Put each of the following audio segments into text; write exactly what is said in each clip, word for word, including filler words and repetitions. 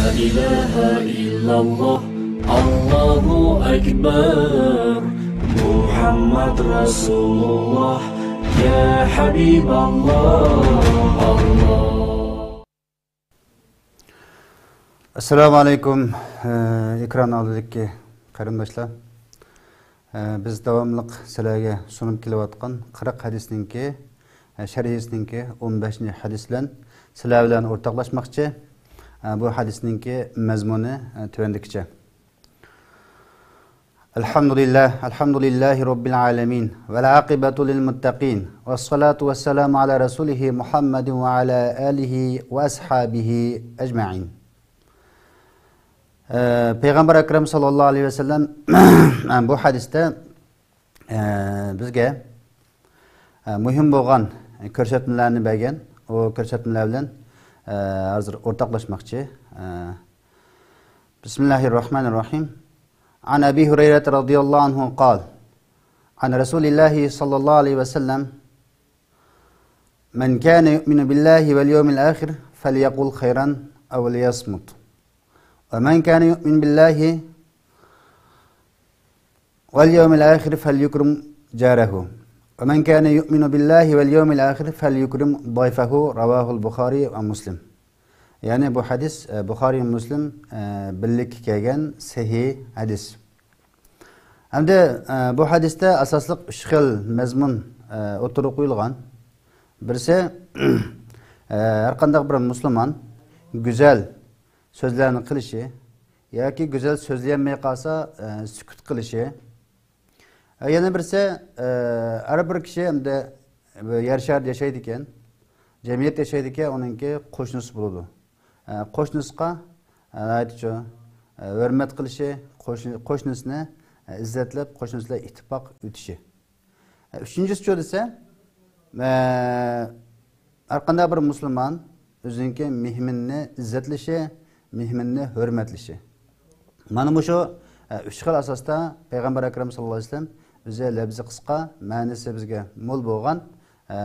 إله إلا الله، الله أكبر، محمد رسول الله، يا حبيب الله، الله. ئەسسالامۇ ئەلەيكۇم، ئېكران ئالدىدىكى قېرىنداشلار. بىز داۋاملىق سىلەرگە سۇنۇپ كېلىۋاتقان قىرىق ھەدىسنىڭكى، شەرھىسىنىڭكى ئون بەشىنچى ھەدىس بىلەن سىلەر بىلەن ئورتاقلاشماقچى. بۇ ھەدىسنىڭكى مەزمۇنى تۆۋەندىكىچە. الحمد لله، الحمد لله رب العالمين، والعاقبة للمتقين، والصلاة والسلام على رسوله محمد وعلى آله وأصحابه أجمعين. ئە، پەيغەمبەر ئەكرەم ساللاللاھۇ ئەلەيھى ۋەسەللەم بۇ ھەدىستە، ئە، بىزگە، ئە، مۇھىم بولغان كۆرسەتمىلەرنى بەرگەن. ئۇ كۆرسەتمىلەر بىلەن، ئە، ھازىر ئورتاقلاشماقچى. ئە، بسم الله الرحمن الرحيم. عن أبي هريرة رضي الله عنه قال، عن رسول الله صلى الله عليه وسلم، من كان يؤمن بالله واليوم الآخر فليقل خيرا أو ليصمت. ومن كان يؤمن بالله واليوم الآخر فليكرم جاره. ومن كان يؤمن بالله واليوم الآخر فليكرم ضيفه. رواه البخاري ومسلم. يەنى بۇ ھەدىس، ئە، بۇخارىي، مۇسلىم، ئە، بىرلىككە كەلگەن سەھىھ ھەدىس. ھەمدە، ئە، بۇ ھەدىستە ئاساسلىق ئۈچ خىل مەزمۇن، ئە، ئوتتۇرىغا قويۇلغان. بىرسى، ئە، ھەر قانداق بىر مۇسۇلمان گۈزەل سۆزلەرنى قىلىشى ياكى گۈزەل سۆزلىيەلمەي قالسا، ئە، سۈكۈت قىلىشى. ئە، يەنە بىرسى، ئە، ھەر بىر كىشى ئەمدى يەر شارىدا ياشايدىكەن، جەمئىيەتتە ياشايدىكەن، ئۇنىڭكى قوشنىسى بولىدۇ. ئە، قوشنىسىغا، ئە، ناھايىتى چوڭ، ئە، ھۆرمەت قىلىشى، قوشنى-، قوشنىسىنى، ئە، ئىززەتلەپ، قوشنىسى بىلەن ئىتتىپاق ئۆتۈشى. ئە، ئۈچىنچىسىچۇ دېسە، ئە، ھەر قانداق بىر مۇسۇلمان ئۆزىنىڭكى مېھمىنىنى ئىززەتلىشى، مېھمىنىنى ھۆرمەتلىشى. مانا مۇشۇ، ئە، ئۈچ خىل ئاساستا پەيغەمبەر ئەكرەم ساللاللاھۇ ئەلەيھى ۋەسەللەم ئۆزى لەپزى قىسقا، مەنىسى بىزگە مول بولغان، ئە،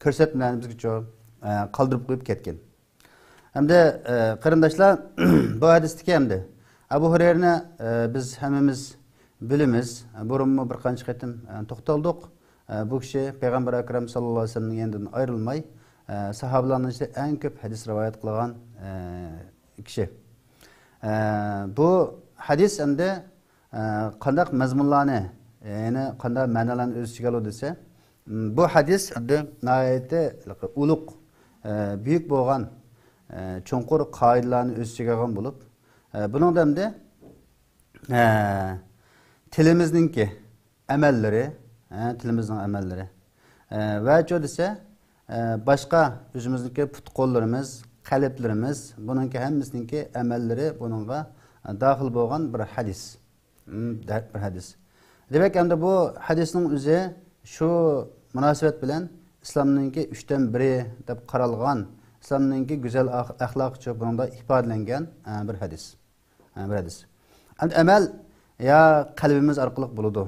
كۆرسەتمىلەرنى بىزگىچۇ، ئە، قالدۇرۇپ قويۇپ كەتكەن. ھەمدە، ئە، قېرىنداشلار، بۇ ھەدىستىكى ھەمدە ئەبۇ ھۇرەيرىنى، ئە، بىز ھەممىمىز بىلىمىز. بۇرۇنمۇ بىر قانچە قېتىم، ئە، توختالدۇق. ئە، بۇ كىشى پەيغەمبەر ئەكرەم ساللاللاھۇ ئەلەيھى ۋەسەللەمنىڭ يېنىدىن ئايرىلماي، ئە، ساھابىلارنىڭ ئىچىدە ئەڭ كۆپ ھەدىس رىۋايەت قىلغان، ئە، كىشى. ئە، بۇ ھەدىس ئەمدى، ئە، قانداق مەزمۇنلارنى، يەنى قانداق مەنىلەرنى ئۆز ئىچىگە ئالىدۇ دېسە، م، بۇ ھەدىس ئەمدى ناھايىتى ئۇلۇغ، ئە، بۈيۈك بولغان، ئە، چوڭقۇر قائىدىلەرنى ئۆز ئىچىگە ئالغان بولۇپ، ئە، بۇنىڭدا ئەمدى، ئە، تىلىمىزنىڭكى ئەمەللىرى، ھە، تىلىمىزنىڭ ئەمەللىرى. ئە، ۋەچۇ دېسە، ئە، باشقا ئۆزىمىزنىڭكى پۇت-قوللىرىمىز، قەلبلىرىمىز، بۇنىڭكى ھەممىسىنىڭكى ئەمەللىرى بۇنىڭغا داخىل بولغان بىر ھەدىس. ھىم، دە-، بىر ھەدىس. دېمەك، ئەمدى بۇ ھەدىسنىڭ ئۆزى شۇ مۇناسىۋەت بىلەن ئىسلامنىڭكى ئۈچتىن بىرى دەپ قارالغان، ئىسلامنىڭكى گۈزەل ئەخ-، ئەخلاقىچۇ بۇنىڭدا ئىپادىلەنگەن، ئە، بىر ھەدىس. ھە، بىر ھەدىس. ئەمدى ئەمەل يا قەلبىمىز ئارقىلىق بولىدۇ،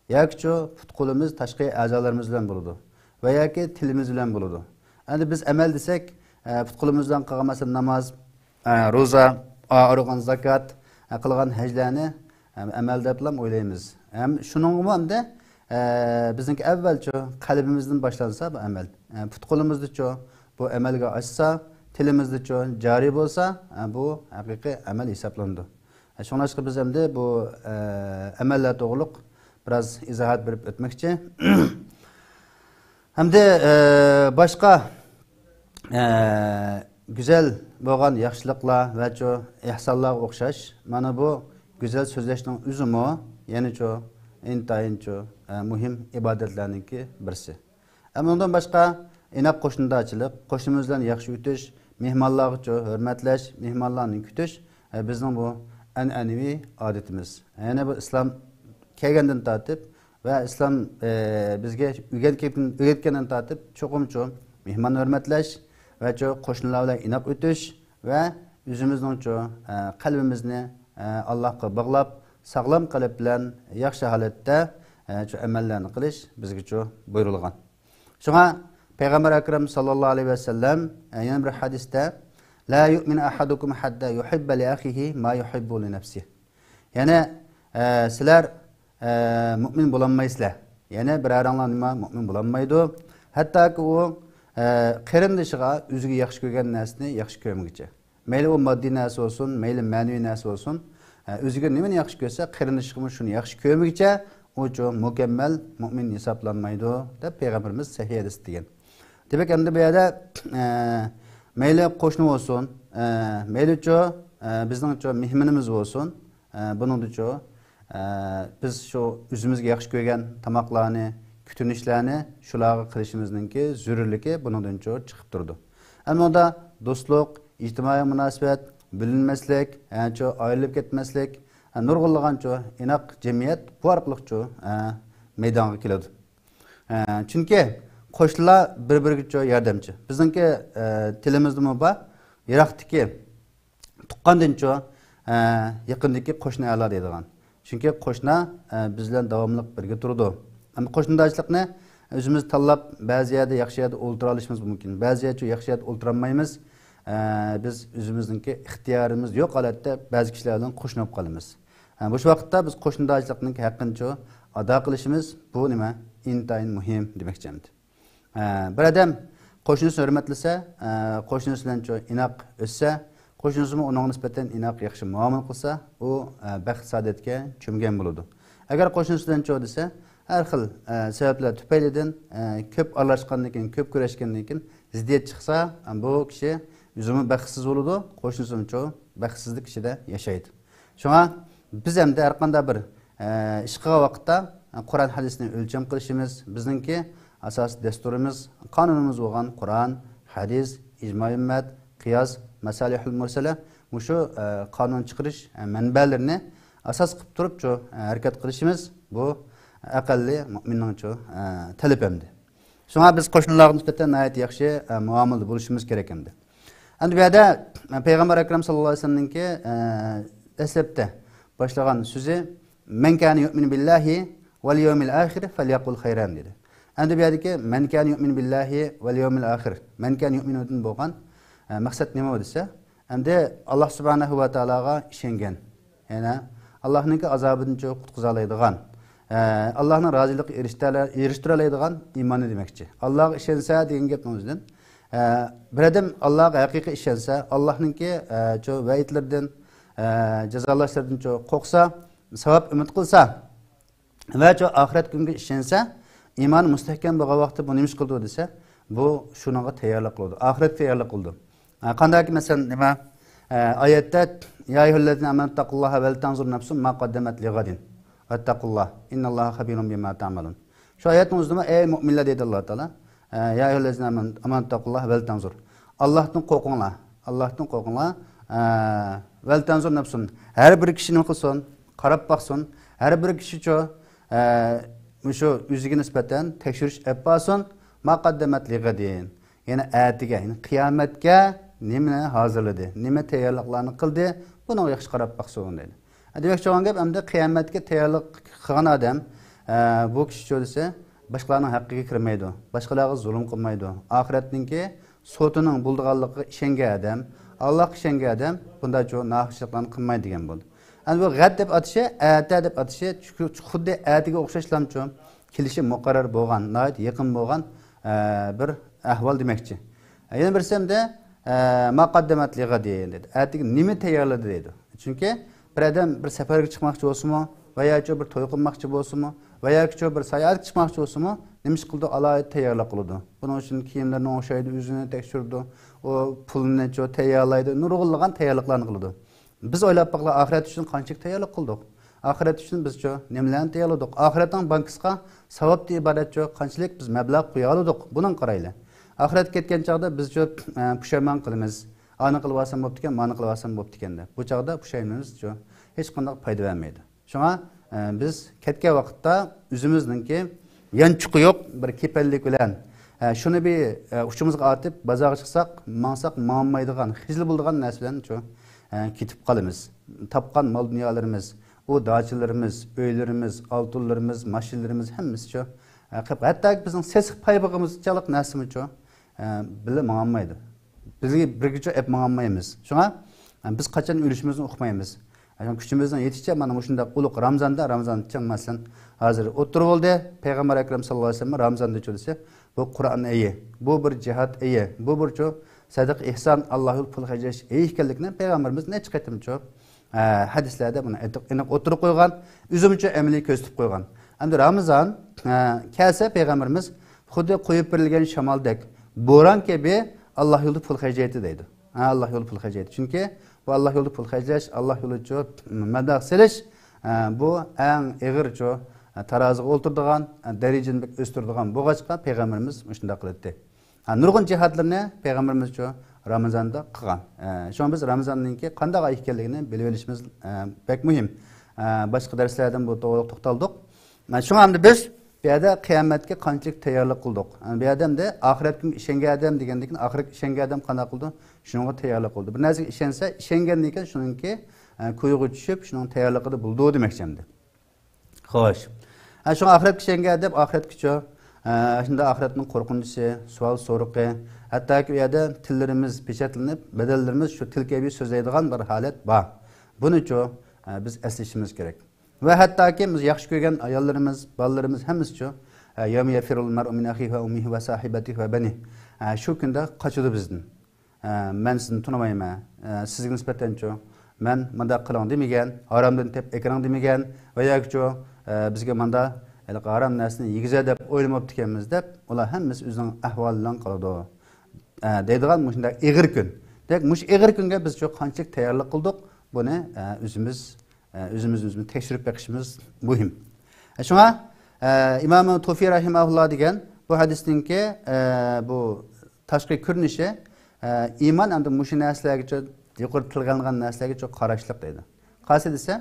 ياكىچۇ پۇت-قولىمىز تاشقى ئەزالىرىمىز بىلەن بولىدۇ ۋە ياكى تىلىمىز بىلەن بولىدۇ. ئەمدى بىز ئەمەل دېسەك، ئە، پۇت-قولىمىز بىلەن قىلغان، مەسىلەن، ناماز، ئە، روزا، ئا-، ئۇرغان زاكات، ئە، قىلغان ھەجلەرنى، ئە، ئەمەل دەپلا ئويلايمىز. ھەم شۇنىڭغىمۇ ئەمدى، ئە، بىزنىڭكى ئەۋۋەلچۇ قەلبىمىزدىن باشلانسا بۇ ئەمەل. ئە، پۇت-قولىمىزدىچۇ بۇ ئەمەلگە ئاشسا، تىلىمىزدىچۇ جارى بولسا، ئە، بۇ ھەقىقىي ئەمەل ھېسابلىنىدۇ. ئە، شۇڭلاشقا بىز ئەمدى بۇ، ئە، ئەمەللەر توغرۇلۇق بىراز ئىزاھات بېرىپ ئۆتمەكچى. ھەمدە، ئە، باشقا، ئە، گۈزەل بولغان ياخشىلىقلار ۋەچۇ ئېھسانلارغا ئوخشاش، مانا بۇ گۈزەل سۆزلەشنىڭ ئۆزىمۇ يەنىچۇ ئىنتايىنچۇ، ئە، مۇھىم ئىبادەتلەرنىڭكى بىرسى. ئەمما ئۇنىڭدىن باشقا، ئىناق قوشنىدارچىلىق، قوشنىمىز بىلەن ياخشى ئۆتۈش، مېھمانلارغىچۇ ھۆرمەتلەش، مېھمانلارنى كۈتۈش، ئە، بىزنىڭ بۇ ئەنئەنىۋى ئادىتىمىز. يەنى بۇ ئىسلام كەلگەندىن تارتىپ ۋە ئىسلام، ئە، بىزگە ئۆگەتكەن-، ئۆگەتكەندىن تارتىپ چوقۇمچۇ مېھمان ھۆرمەتلەش ۋەچۇ قوشنىلار بىلەن ئىناق ئۆتۈش ۋە ئۆزىمىزنىڭچۇ، ئە، قەلبىمىزنى، ئە، ئاللاھقا باغلاپ، ساغلام قەلب بىلەن ياخشى ھالەتتە، ئە، شۇ ئەمەللەرنى قىلىش بىزگىچۇ بۇيرۇلغان. شۇڭا پەيغەمبەر ئەكرەم ساللاللاھۇ ئەلەيھى ۋەسەللەم، ئە، يەنە بىر ھەدىستە، لا يؤمن أحدكم حتى يحب لأخيه ما يحب لنفسه. يەنى، ئە، سىلەر، ئە، مۇئمىن بولالمايسىلەر. يەنى بىرەرىڭلار نېمە مۇئمىن بولالمايدۇ. ھەتتاكى ئۇ، ئە، قېرىندىشىغا ئۆزىگە ياخشى كۆرگەن نەرسىنى ياخشى كۆرمىگۈچە. مەيلى ئۇ ماددىي نەرسە بولسۇن، مەيلى مەنىۋى نەرسە بولسۇن، ئە، ئۆزىگە نېمىنى ياخشى كۆرسە، قېرىندىشىغىمۇ شۇنى ياخشى كۆرمىگۈچە، ئۇچۇ مۇكەممەل مۇئمىن ھېسابلانمايدۇ، دەپ پەيغەمبىرىمىز سەھىھ ھەدىستە دېگەن. دېمەك، ئەمدى بۇ يەردە، ئە، مەيلى قوشنا بولسۇن، ئە، مەيلىچۇ، ئە، بىزنىڭچۇ مېھمىنىمىز بولسۇن، ئە، بۇنىڭدىچۇ، ئە، بىز شۇ ئۆزىمىزگە ياخشى كۆرگەن تاماقلارنى، كۈتۈنۈشلەرنى شۇلارغا قىلىشىمىزنىڭكى زۆرۈرلۈكى بۇنىڭدىنچۇ چىقىپ تۇرىدۇ. ئەمما ئۇندا دوستلۇق، ئىجتىمائىي مۇناسىۋەت، بۆلۈنمەسلىك، ئەنچۇ ئايرىلىپ كەتمەسلىك، ئە، نۇرغۇنلىغانچۇ ئىناق جەمئىيەت بۇ ئارقىلىقچۇ، ئە، مەيدانغا كېلىدۇ. ئە، چۈنكى قوشنىلار بىر-بىرىگىچۇ ياردەمچى. بىزنىڭكى، ئە، تىلىمىزدىمۇ بار، يىراقتىكى تۇغقاندىنچۇ، ئە، يېقىندىكى قوشنا ئەلا دەيدىغان. چۈنكى قوشنا، ئە، بىز بىلەن داۋاملىق بىرگە تۇرىدۇ. ئەمما قوشنىدارچىلىقنى ئۆزىمىز تاللاپ، بەزى يەردە ياخشى يەردە ئولتۇرالىشىمىز مۇمكىن. بەزى يەرچۇ ياخشى يەردە ئولتۇرالمايمىز. ئە، بىز ئۆزىمىزنىڭكى ئىختىيارىمىز يوق ھالەتتە بەزى كىشىلەر بىلەن قوشنا بولۇپ قالىمىز. ئە، مۇشۇ ۋاقىتتا بىز قوشنىدارچىلىقنىڭ ھەققىنىچۇ ئادا قىلىشىمىز، بۇ نېمە؟ ئىنتايىن مۇھىم دېمەكچى ئەمدى. ئە، بىر ئادەم قوشنىسىنى ھۆرمەتلىسە، ئە، قوشنىسى بىلەنچۇ ئىناق ئۆتسە، قوشنىسىمۇ ئۇنىڭغا نىسبەتەن ئىناق، ياخشى مۇئامىلە قىلسا، ئۇ، ئە، بەخت-سائادەتكە چۆمگەن بولىدۇ. ئەگەر قوشنىسى بىلەنچۇ دېسە، ھەر خىل، ئە، سەۋەبلەر تۈپەيلىدىن، ئە، كۆپ ئارىلاشقاندىن كېيىن، كۆپ كۆرۈشكەندىن كېيىن زىددىيەت چىقسا، بۇ كىشى ئۆزىمۇ بەختسىز بولىدۇ، قوشنىسىمۇچۇ بەختسىزلىك ئىچىدە ياشايدۇ. شۇڭا بىز ئەمدى ھەر قانداق بىر، ئە، ئىش قىلغان ۋاقىتتا، ئە، قۇرئان ھەدىسنى ئۆلچەم قىلىشىمىز، بىزنىڭكى ئاساسىي دەستۇرىمىز، قانۇنىمىز بولغان قۇرئان، ھەدىس، ئىجمائىي ئۈممەت، قىياس، مەسالىھۇل مۇرسەلە، مۇشۇ، ئە، قانۇن چىقىرىش، ئە، مەنبەلىرىنى ئاساس قىلىپ تۇرۇپچۇ، ئە، ھەرىكەت قىلىشىمىز، بۇ ئەقەللىي مۇئمىننىڭچۇ، ئە، تەلىپى ئەمدى. شۇڭا بىز قوشنىلارغا نىسبەتەن ناھايىتى ياخشى، ئە، مۇئامىلىدە بولۇشىمىز كېرەك ئەمدى. ئەمدى بۇ يەردە، ئە، پەيغەمبەر ئەكرەم ساللاللاھۇ ئەلەيھى ۋەسەللەمنىڭكى، ئە، دەسلەپتە باشلىغان سۆزى، مەن كانە يۇئمىنۇ بىللاھى ۋەل يەۋمىل ئاخىر فەليەقۇل خەيرەن دېدى. ئەمدى بۇ يەردىكى مەن كانە يۇئمىنۇ بىللاھى ۋەل يەۋمىل ئاخىر، مەن كانە يۇئمىنۇدىن بولغان، ئە، مەقسەت نېمە دېسە، ئەمدى ئاللاھ سۇبھانەھۇ ۋە تائالاغا ئىشەنگەن، يەنە ئاللاھنىڭكى ئازابىدىنچۇ قۇتقۇزالايدىغان، ئە، ئاللاھنىڭ رازىلىقىغا ئېرىشتە-، ئېرىشتۈرەلەيدىغان ئىماننى دېمەكچى. ئاللاھقا ئىشەنسە دېگەن گەپنىڭ ئۆزىدىن، ئە، بىر ئادەم ئاللاھقا ھەقىقىي ئىشەنسە، ئاللاھنىڭكى، ئە، چۇ ۋەئىدلىرىدىن، ئە، جازالاشلىرىدىنچۇ قورقسا، ساۋاب ئۈمىد قىلسا، ۋە شۇ ئاخىرەت كۈنىگە ئىشەنسە، ئىمانى مۇستەھكەم بولغان ۋاقىتتا بۇ نېمە ئىش قىلىدۇ دېسە، بۇ شۇنىڭغا تەييارلىق قىلىدۇ، ئاخىرەتكە تەييارلىق قىلىدۇ. ھە، قانداكى مەسىلەن نېمە؟ ئە، ئايەتتە، يا ئەييۇھەللەزىنە ئامەنۇ تەقۇللاھە ۋەلتەنزۇر نەفسۇم ما قەددەمەت لىغەدىن ۋەتتەقۇللاھ ئىننەللاھە خەبىرۇم بىما تەئمەلۇن. شۇ ئايەتنىڭ ئۆزىدىمۇ، ئەي مۇئمىنلار دەيدۇ ئاللاھ تائالا. ئە، يا ئەييۇھەللەزىنە ئامەنۇ، ئامەنۇ تەقۇللاھە ۋەلتەنزۇر. ئاللاھتىن قورقۇڭلار. ئاللاھتىن قورقۇڭلار. ئە، ۋەلتەنزۇر نەفسۇن. ھەر بىر كىشى نېمە قىلسۇن؟ قاراپ باقسۇن. ھەر بىر كىشىچۇ، ئە، مۇشۇ ئۆزىگە نىسبەتەن تەكشۈرۈش ئەپ بارسۇن. ما قەددەمەت لىغەدىن. يەنى ئەتىگە، يەنى قىيامەتكە نېمىنى ھازىرلىدى؟ نېمە تەييارلىقلارنى قىلدى؟ بۇنىڭغا ياخشى قاراپ باقسۇن دەيدۇ. دېمەكچى بولغان گەپ، ئەمدى قىيامەتكە تەييارلىق قىلغان ئادەم، ئە، بۇ كىشىچۇ دېسە، باشقىلارنىڭ ھەققىگە كىرمەيدۇ، باشقىلارغا زۇلۇم قىلمايدۇ. ئاخىرەتنىڭكى سوتىنىڭ بولىدىغانلىقىغا ئىشەنگەن ئادەم، ئاللاھقا ئىشەنگەن ئادەم بۇنداقچۇ ناھەقچىلىقلارنى قىلمايدۇ دېگەن بولدى. ئەمدى بۇ غەد دەپ ئاتىشى، ئەتە دەپ ئاتىشى، چۈ-، خۇددى ئەتىگە ئوخشاشلامچۇ كېلىشى مۇقەررەر بولغان، ناھايىتى يېقىن بولغان، ئە، بىر ئەھۋال دېمەكچى. يەنە بىرسى ئەمدى، ئە، ما قەددەمەت لىغەدىن دېدى. ئەتىگە نېمە تەييارلىدى دەيدۇ. چۈنكى بىر ئادەم بىر سەپەرگە چىقماقچى بولسىمۇ، ۋە ياكى بىر توي قىلماقچى بولسىمۇ، ۋە ياكى بىر ساياھەتكە چىقماقچى بولسىمۇ، نېمە ئىش قىلىدۇ؟ ئالاھىدە تەييارلىق قىلىدۇ. بۇنىڭ ئۈچۈن كىيىملىرىنى ئوڭشايدۇ، ئۆزىنى تەكشۈرىدۇ، ئۇ پۇلىنىچۇ تەييارلايدۇ، نۇرغۇنلىغان تەييارلىقلارنى قىلىدۇ. بىز ئويلاپ باقلا، ئاخىرەت ئۈچۈن قانچىلىك تەييارلىق قىلدۇق؟ ئاخىرەت ئۈچۈن بىزچۇ نېمىلەرنى تەييارلىدۇق؟ ئاخىرەتنىڭ بانكىسىغا ساۋابتىن ئىبارەتچۇ قانچىلىك بىز مەبلەغ قويالىدۇق؟ بۇنىڭغا قارايلى. ئاخىرەتكە كەتكەن چاغدا بىزچۇ، ئە، پۇشايمان قىلىمىز. ئانى قىلىۋالسام بوپتىكەن، مانى قىلىۋالسام بوپتىكەن دەپ. بۇ چاغدا پۇشايمىنىمىزچۇ ھېچقانداق پايدا بەرمەيدۇ. شۇڭا، ئە، بىز كەتكەن ۋاقىتتا ئۆزىمىزنىڭكى يانچۇقى يوق بىر كېپەنلىك بىلەن، ئە، شۇنى بىر، ئە، ئۇچىمىزغا ئارتىپ، بازارغا چىقساق، ماڭساق ماڭالمايدىغان، خىجىل بولىدىغان نەرسە بىلەنچۇ، ئە، كېتىپ قالىمىز. تاپقان مال-دۇنيالىرىمىز، ئۇ داچىلىرىمىز، ئۆيلىرىمىز، ئالتۇنلىرىمىز، ماشىنىلىرىمىز ھەممىسىچۇ، ئە، قېلىپ، ھەتتاكى بىزنىڭ سېسىق پايپىقىمىزچىلىق نەرسىمۇچۇ، ئە، بىللە ماڭالمايدۇ. بىزگە بىرگىچە ئەپ ماڭالمايمىز. شۇڭا بىز قاچان ئۆلۈشىمىزنى ئۇقمايمىز. شۇڭا كۈچىمىزنىڭ يېتىشىچە مانا مۇشۇنداق ئۇلۇغ رامزاندا، رامزان چىڭ مەسىلەن، ھازىر ئوتتۇرا بولدى. پەيغەمبەر ئەكرەم ساللاللاھۇ ئەلەيھى ۋەسەللەم رامزاندا چۆلىسى، بۇ قۇرئان ئېيى، بۇ بىر جىھاد ئېيى، بۇ بىرچۇ سەدىقە ئېھسان، ئاللا يولىدا پۇل خەجلەش ئېيى ئىكەنلىكىنى پەيغەمبىرىمىز نەچچە قېتىمچۇ، ئە، ھەدىسلەردە بۇنى ئېنىق، ئېنىق ئوتتۇرىغا قويغان، ئۆزىمۇچۇ ئەمەلىي كۆرسىتىپ قويغان. ئەمدى رامىزان، ئە، كەلسە پەيغەمبىرىمىز خۇددى قويۇپ بېرىلگەن شامالدەك بوران كەبى ئاللا يولىدا پۇل خەجلەيتتى دەيدۇ. ھە، ئاللا يولىدا پۇل خەجلەيتتى. چۈنكى بۇ ئاللا يولىدا پۇل خەجلەش، ئاللا يولىدىچۇ مەبلەغ سېلىش، ئە، بۇ ئەڭ ئېغىرچۇ، ئە، تارازىغا ئولتۇرىدىغان، ئە، دەرىجىنى بەك ئۆستۈرىدىغان بولغاچقا پەيغەمبىرىمىز مۇشۇنداق قىلاتتى. ھە، نۇرغۇن جىھادلىرىنى پەيغەمبىرىمىزچۇ رامىزاندا قىلغان. ئە، شۇڭا بىز رامىزاننىڭكى قانداق ئاي ئىكەنلىكىنى بىلىۋېلىشىمىز، ئە، بەك مۇھىم. ئە، باشقا دەرسلەردىن بۇ توغرىلىق توختالدۇق. ئە، شۇڭا ئەمدى بىز بۇ يەردە قىيامەتكە قانچىلىك تەييارلىق قىلدۇق؟ ئە، بۇ يەردە ئەمدى ئاخىرەتكە ئىشەنگەن ئادەم دېگەندىن كېيىن ئاخىرەتكە ئىشەنگەن ئادەم قانداق قىلىدۇ؟ شۇنىڭغا تەييارلىق قىلىدۇ. بىر نەرسىگە ئىشەنسە، ئىشەنگەندىن كېيىن شۇنىڭكى، ئە، كويىغا چۈشۈپ، شۇنىڭ تەييارلىقىدا بولىدۇ دېمەكچى ئەمدى. خوش. ھە، شۇڭا ئاخىرەتكە ئىشەنگەن ئادەم ئاخىرەتكىچۇ، ھە، شۇنداق ئاخىرەتنىڭ قورقۇنچىسى، سوئال سورىقى، ھەتتاكى ئۇ يەردە تىللىرىمىز پېچەتلىنىپ، بەدەنلىرىمىز شۇ تىل كەبى سۆزلەيدىغان بىر ھالەت بار. بۇنىچۇ، ھە، بىز ئەسلىشىمىز كېرەك. ۋە ھەتتاكى بىز ياخشى كۆرگەن ئاياللىرىمىز، بالىلىرىمىز ھەممىسىچۇ، ھە، يەۋمە يەفىررۇل مەرئۇ مىن ئەخىھى ۋە ئۇممىھى ۋە ساھىبەتىھى ۋە بەنىھ. ھە، شۇ كۈندە قاچىدۇ بىزدىن. ئە، مەن سىزنى تونۇمايمەن، ئە، سىزگە نىسبەتەنچۇ، مەن مۇنداق قىلىڭ دېمىگەن، ھارامدىن تېپىپ ئەكىرىڭ دېمىگەن ۋە ياكىچۇ، ئە، بىزگە ماندا ھېلىقى ھارام نەرسىنى يېگۈزە دەپ ئويلىماپتىكەنمىز دەپ، ئۇلار ھەممىسى ئۆزىنىڭ ئەھۋالى بىلەن قالىدۇ. ئە، دەيدىغان مۇشۇنداق ئېغىر كۈن. دېمەك، مۇشۇ ئېغىر كۈنگە بىزچۇ قانچىلىك تەييارلىق قىلدۇق، بۇنى، ئە، ئۆزىمىز ئە، ئۆزىمىز ئۆزىمىزنى تەكشۈرۈپ بېقىشىمىز مۇھىم. ئە، شۇڭا، ئە، ئىمام توفى رەھىمەھۇللا دېگەن بۇ ھەدىسنىڭكى، ئە، بۇ تاشقى كۆرۈنۈشى، ئە، ئىمان ئەمدى مۇشۇ نەرسىلەرگىچۇ، يۇقىرىدا تىلغا ئالىنغان نەرسىلەرگىچۇ قاراشلىق دەيدۇ. قايسى دېسە،